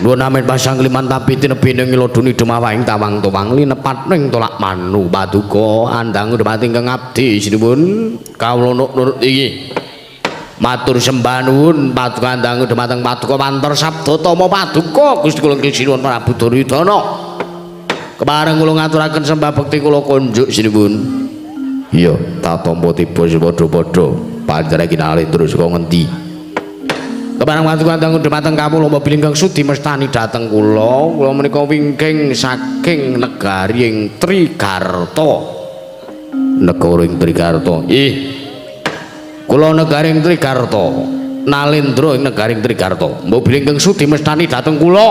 [SPEAKER 1] Nuwun amin pasang liman tapi tinebi ning lodoni dumawahing tawang tuwang linepat ning tolak manu paduka andang dhumateng ingkang abdi sinuwun kawula nurut iki. Matur sembah nuwun paduka andang dhumateng paduka mantra sabda tama paduka Gusti kula sinuwun Prabu Duryudana. Kepareng kula ngaturaken sembah bekti kula kunjuk sinuwun. Iya, tak tampa tiba padha-padha panjenengan iki nalendra saka ngendi? Kepareng paduka andang dhumateng kawula mobil ingkang sudi mestani dhateng kula, kula menika wingking saking negari ing Trigarta. Negara ing Trigarta. Ih. Kula negari ing Trigarta, nalendra ing negari ing Trigarta. Mobil ingkang sudi mestani dhateng kula.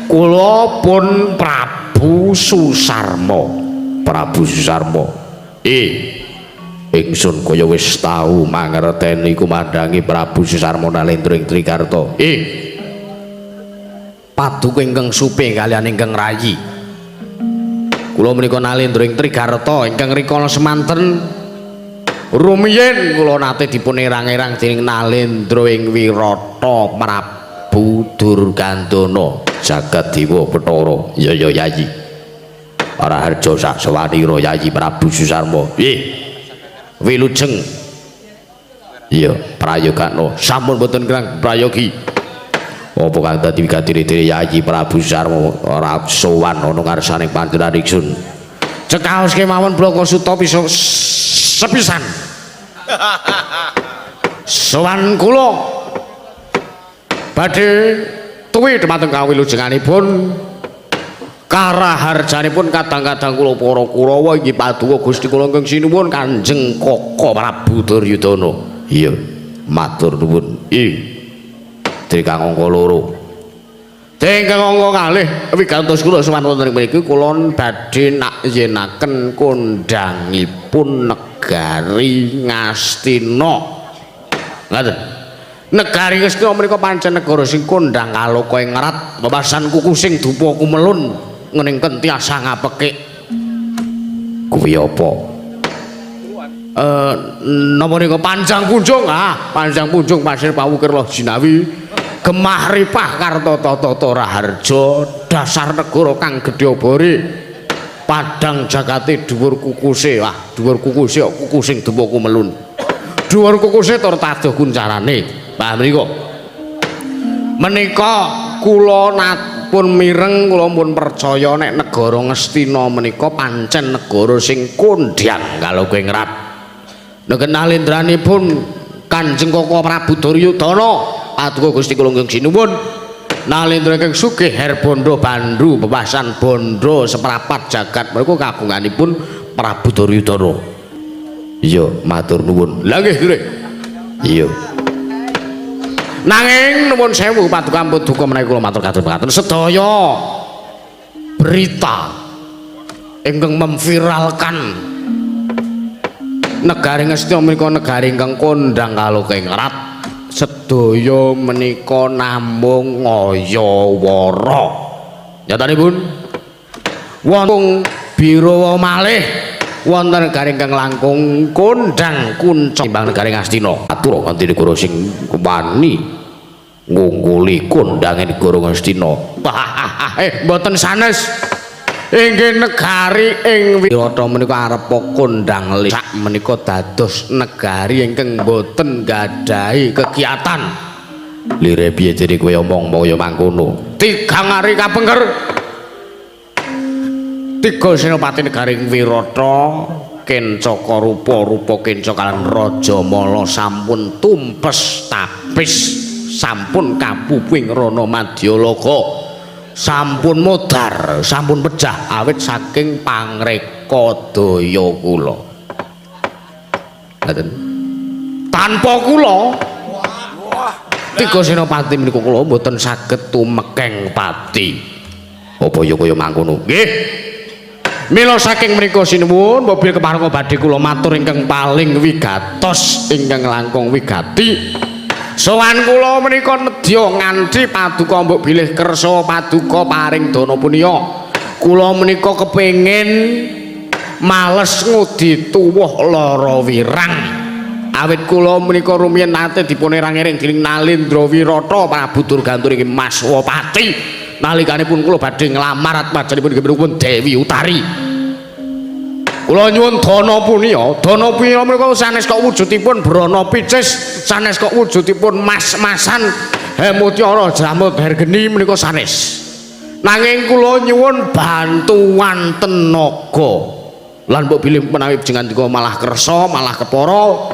[SPEAKER 1] Kula pun Prabu Susarma. Prabu Susarma. Ingsun kaya wis tau mangerteni kumandangi Prabu Susarma nalendra ing Trigarta. Paduka ingkang supe kaliyan ingkang rayi. Kula menika nalendra ing Trigarta ingkang rikala semanten rumiyin kula nate dipun erang-erang dening nalendra ing Wirata Prabu Durgandana jagat dewa Bathara. Ya ya Yayi. Raharja sak sawanira Yayi Prabu Susarma. Wilujeng. Iya, prayogakno. Sampun boten kerang prayogi. Apa kang dadi wigatine Yayi Prabu Susarma ora sowan ana ngarsane panjenengan ingsun. Cekaos kemawon Bloko Suta bisa sepisan. Sowan kula badhe tuwi dhumateng kawilujenganipun karaharjanipun kadang-kadang kula para Kurawa inggih paduka Gusti kula ingkang sinuwun Kanjeng Kaka Prabu Duryudana. Iya, matur nuwun. Dene kang angka 2. Dene kang angka kalih wigantos kula sowan wonten ing mriki kula badhe nakyenaken kondhangipun negari Ngastina. Ngaten. Negari Ngastina menika pancen negara sing kondhang kaloka ing ngrat wewasan kuku sing dupa kumelun ngening kentiasa ngapekik. Kuwi apa? Napa nika panjang punjung? Panjang punjung pasir pawukir loh jinawi gemah ripah karta tata raharja dasar negara kang gedhe obore padang jagate dhuwur kukuse. Wah, dhuwur kukuse kok kuku sing dupa kumelun. Dhuwur kukuse tur taduh kuncarane. Paham niku? Menika kula pun mireng, kula pun percaya nek negara Ngastina menika pancen negara sing kondhang kaloka ing rat. Nek nalendranipun Kanjeng Kaka Prabu Duryudana paduka Gusti kula ingkang sinuwun nalendra ingkang sugih herbondo bandu bebasan bondo seprapat jagat menika kagunganipun Prabu Duryudana. Iya, matur nuwun. Lha nggih, Dure. Iya. Nanging nuwun sewu paduka ampun duka menawi kula matur katur mekaten sedaya berita ingkang memviralkan negari Ngastina menika negari ingkang kondhang kaloka ing rat sedaya menika namung ngayawara. Nyatanipun wong Birawa malih wonten negari ingkang langkung kondhang kunca timbang negari Ngastina. Atur nganti negara sing wani ngungguli kondhange negara Ngastina. Mboten sanes. Inggih negari ing Wirata menika arepa kondhang sak menika dados negari ingkang mboten gadhahi kegiatan. Lire piye jere kowe omong kaya mangkono? Tigang ari kapengker. Tiga senopati negari ing Wirata Kencaka rupa-rupa Kenca kalan Raja Mala sampun tumpes tapis, sampun kapupu ing rana Madyaloka. Sampun modar, sampun pejah awit saking pangreka daya kula. Ngaten. Tanpa kula tiga senopati menika kula mboten saged tumekeng pati. Apa ya kaya mangkono? Nggih. Mila saking mriku sinuwun mobil kepareng badhe kula matur ingkang paling wigatos ingkang langkung wigati. Sowan kula menika nedya nganthi paduka mbok bilih kersa paduka paring dana punika. Kula menika kepengin males ngudi tuwuh lara wirang. Awit kula menika rumiyin nate dipun erang-ering dening Nalendra Wirata Prabu Durgantur inggih Maswapati. Nalikanipun kula badhe nglamar atmajanipun inggih pun Dewi Utari. Kula nyuwun dana punika, dana punika menika sanes kok wujudipun brana picis, sanes kok wujudipun mas-masan, mutiara jamut hergeni menika sanes. Nanging kula nyuwun bantuan tenaga. Lan mbok bilih menawi jengandika malah kersa, malah kepara,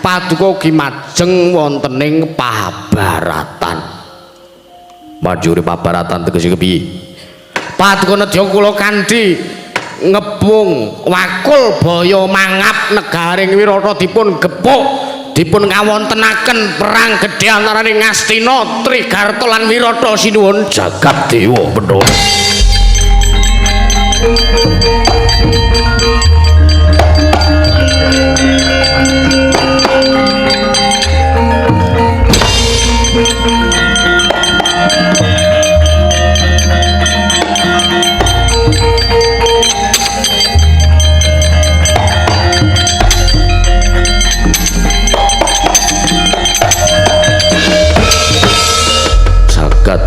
[SPEAKER 1] paduka ugi majeng wonten ing pabaratan. Majure pabaratan tegese kepiye? Paduka nedya kula kanthi ngepung wakul baya mangap negaring Wirata dipun gepuk, dipun kawontenaken perang gedhe antarane Ngastina, Trigarta lan Wirata sinuwun jagat dewa Bathara.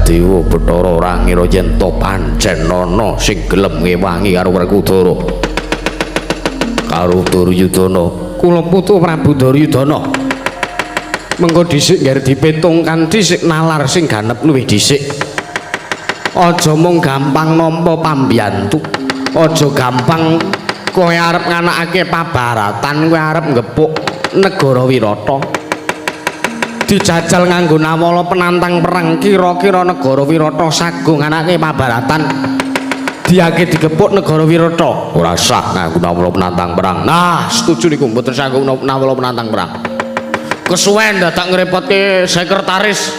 [SPEAKER 1] Dewa Bathara ora ngira yen to pancen ana sing gelem ngewangi karo Werkudara. Karo Duryudana. Kula putu Prabu Duryudana. Mengko dhisik ngger dipetung kanthi sik nalar sing ganep luwih dhisik. Aja mung gampang nampa pambiyantu. Aja gampang kowe arep nganakake pabaratan, kowe arep nggepuk negara Wirata. Dijajal nganggo nawala penantang perang, kira-kira negara Wirata sagung nganake pabaratan. Diake digepuk negara Wirata ora sah nganggo nawala penantang perang. Nah, setuju niku mboten sanggup nawala penantang perang. Kesuwen dadak ngrepotke sekretaris.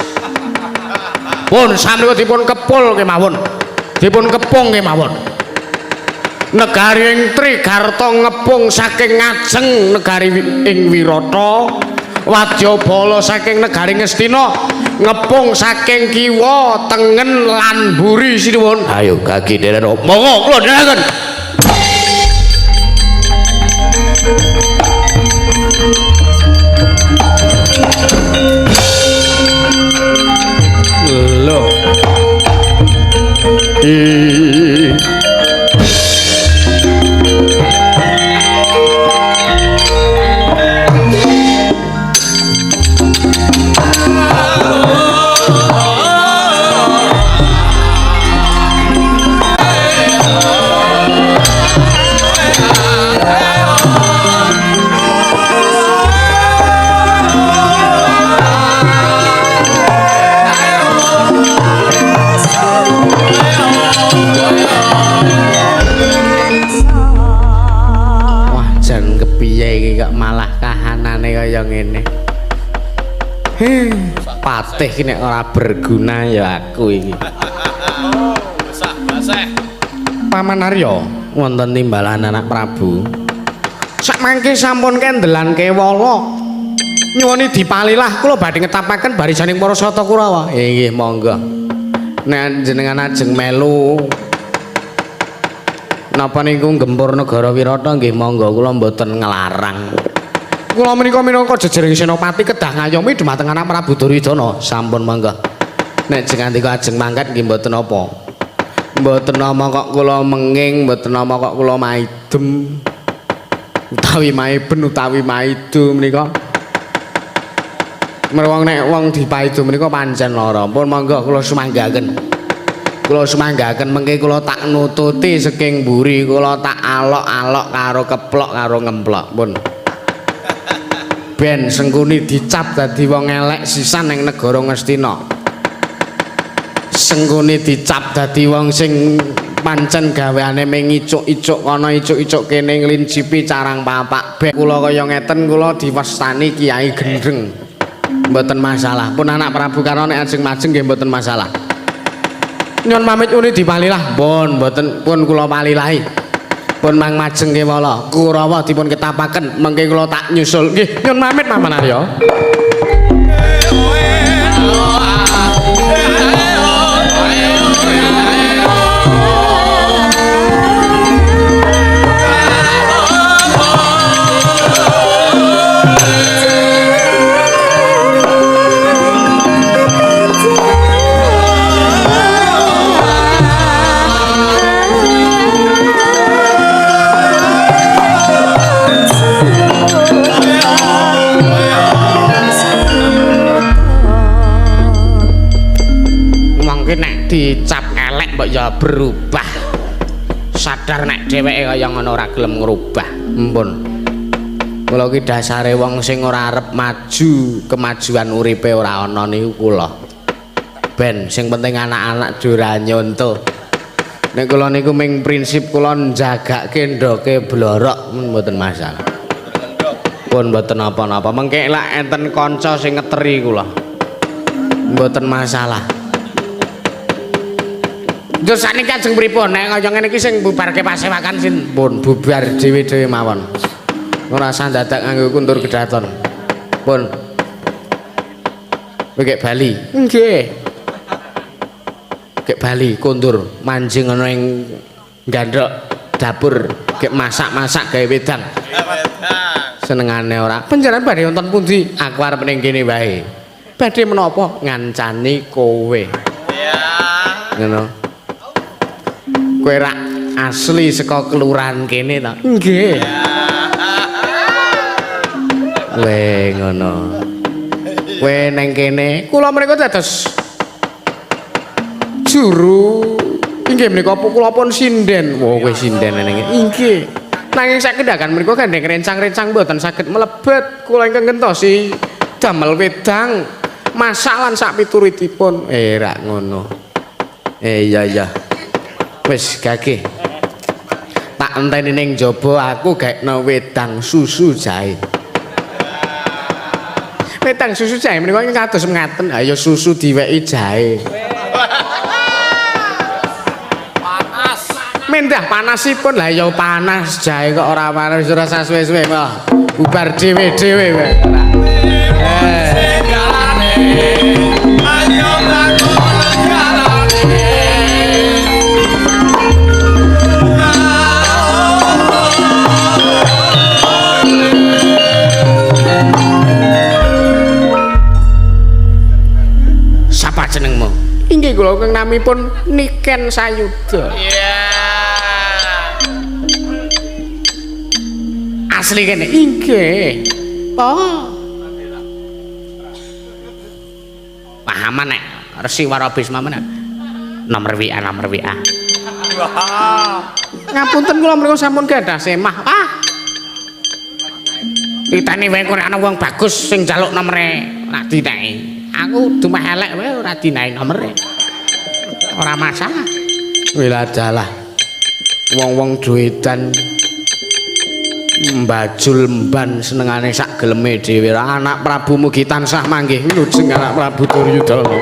[SPEAKER 1] Pun samriku dipun kepul kemawon. Dipun kepung kemawon. Negari ing Trigarta ngepung saking ngajeng negari ing Wirata. Wadyabala saking negari Ngastina ngepung saking kiwa tengen lan mburi sinuwun. Ayo gagi derek monggo kula dherekaken. Lho. Ngene. Patih iki nek ora berguna ya aku iki.
[SPEAKER 3] Besah, baseh.
[SPEAKER 1] Paman Arya wonten timbalan anak Prabu. Sakmangke sampun kendelan kewala. Nyuwuni dipalilah kula badhe ngetapaken barisaning para Sata Kurawa. Inggih monggo. Nek jenengan ajeng melu Napa niku gempur negara Wirata nggih monggo kula mboten nglarang. Kula menika minangka jejering senopati kedah ngayomi dhumateng anak Prabu Duryudana. Sampun monggo. Nek jengandika ajeng mangkat nggih mboten apa. Mboten nama kok kula menging, mboten nama kok kula maidem. Utawi maiben utawi maidu menika. Merwong nek wong dipaidu menika pancen lara. Pun monggo kula sumanggaken. Kula sumanggaken mengke kula tak nututi saking mburi, kula tak alok-alok karo keplok karo ngemplok. Pun. Ben Sengkuni dicap dadi wong elek sisan ning negara Ngastina. Sengkuni dicap dadi wong sing pancen gaweane mung icuk-icuk kono icuk-icuk kene nglincipi carang papak. Ben kula kaya ngeten kula diwastani Kiai Gendeng. Mboten masalah. Pun anak Prabu Karna nek ajeng majeng nggih mboten masalah. Nyun pamit uni dipalilah. Pun mboten pun kula palilahi. Pun mang majeng kewala. Kurawa dipun ketapaken mengke kula tak nyusul. Nggih, nyun pamit Paman Arya. Dicap elek mbok ya berubah. Sadar nek dheweke kaya ngono ora gelem ngrubah. Mpun. Kula iki dasare wong sing ora arep maju, kemajuan uripe ora ana niku kula. Ben sing penting anak-anak ora nyontoh. Nek kula niku ming prinsip kula njagake ndoke blorok mboten masalah. Pun mboten napa-napa. Mengke lak enten kanca sing ngeteri kula. Mboten masalah. Terus sakniki ajeng pripun nek kaya ngene iki sing bubarke pasewakan sin pun bubar dhewe-dhewe mawon. Ora usah dadak nganggo kundur kedaton. Pun. Kowe gek bali. Nggih. Gek bali kundur manjing ana ing gandhok dapur gek masak-masak gawe wedang. Senengane ora. Panjenengan badhe wonten pundi? Aku arep ning kene wae. Badhe menapa? Ngancani kowe.
[SPEAKER 3] Iya.
[SPEAKER 1] Ngono. Kowe rak asli saka kelurahan kene ta? Nggih. Kowe ngono. Kowe neng kene, kula mriku dados juru inggih menika kula pun sinden. Wah, kowe sinden neng kene. Inggih. Nanging sakedhakan mriku gandeng rencang-rencang mboten saged mlebet. Kula ingkang ngentosi damel wedang, masak lan sak pituritipun. Rak ngono. Iya iya. Wis gage. Tak enteni ning jaba aku gaekno wedang susu jahe. Wedang susu jahe menika kados ngaten. Ha ya susu diweki jahe.
[SPEAKER 3] Panas.
[SPEAKER 1] Mendah panasipun. Lah ya panas jahe kok ora panas ora usah suwe-suwe. Wah, bubar dhewe-dhewe wae.
[SPEAKER 3] Ayo mlaku negarane.
[SPEAKER 1] Sapa jenengmu? Inggih kula keng namipun Niken Sayuda.
[SPEAKER 3] Iya.
[SPEAKER 1] Asli kene. Inggih. Oh. Pahaman nek Resi Warabisma menak. Nomor WA, nomor WA. Ngapunten kula mriku sampun gadah semah. Ah. Titeni wae kok ana wong bagus sing njaluk nomere rak dineki. Aku dumeh elek wae ora dineki nomere. Ora masalah. Wiladalah. Wong-wong duwedan mbajul mban senengane sak geleme dhewe. Anak Prabu mugi tansah manggih wilujeng anak Prabu Duryudana.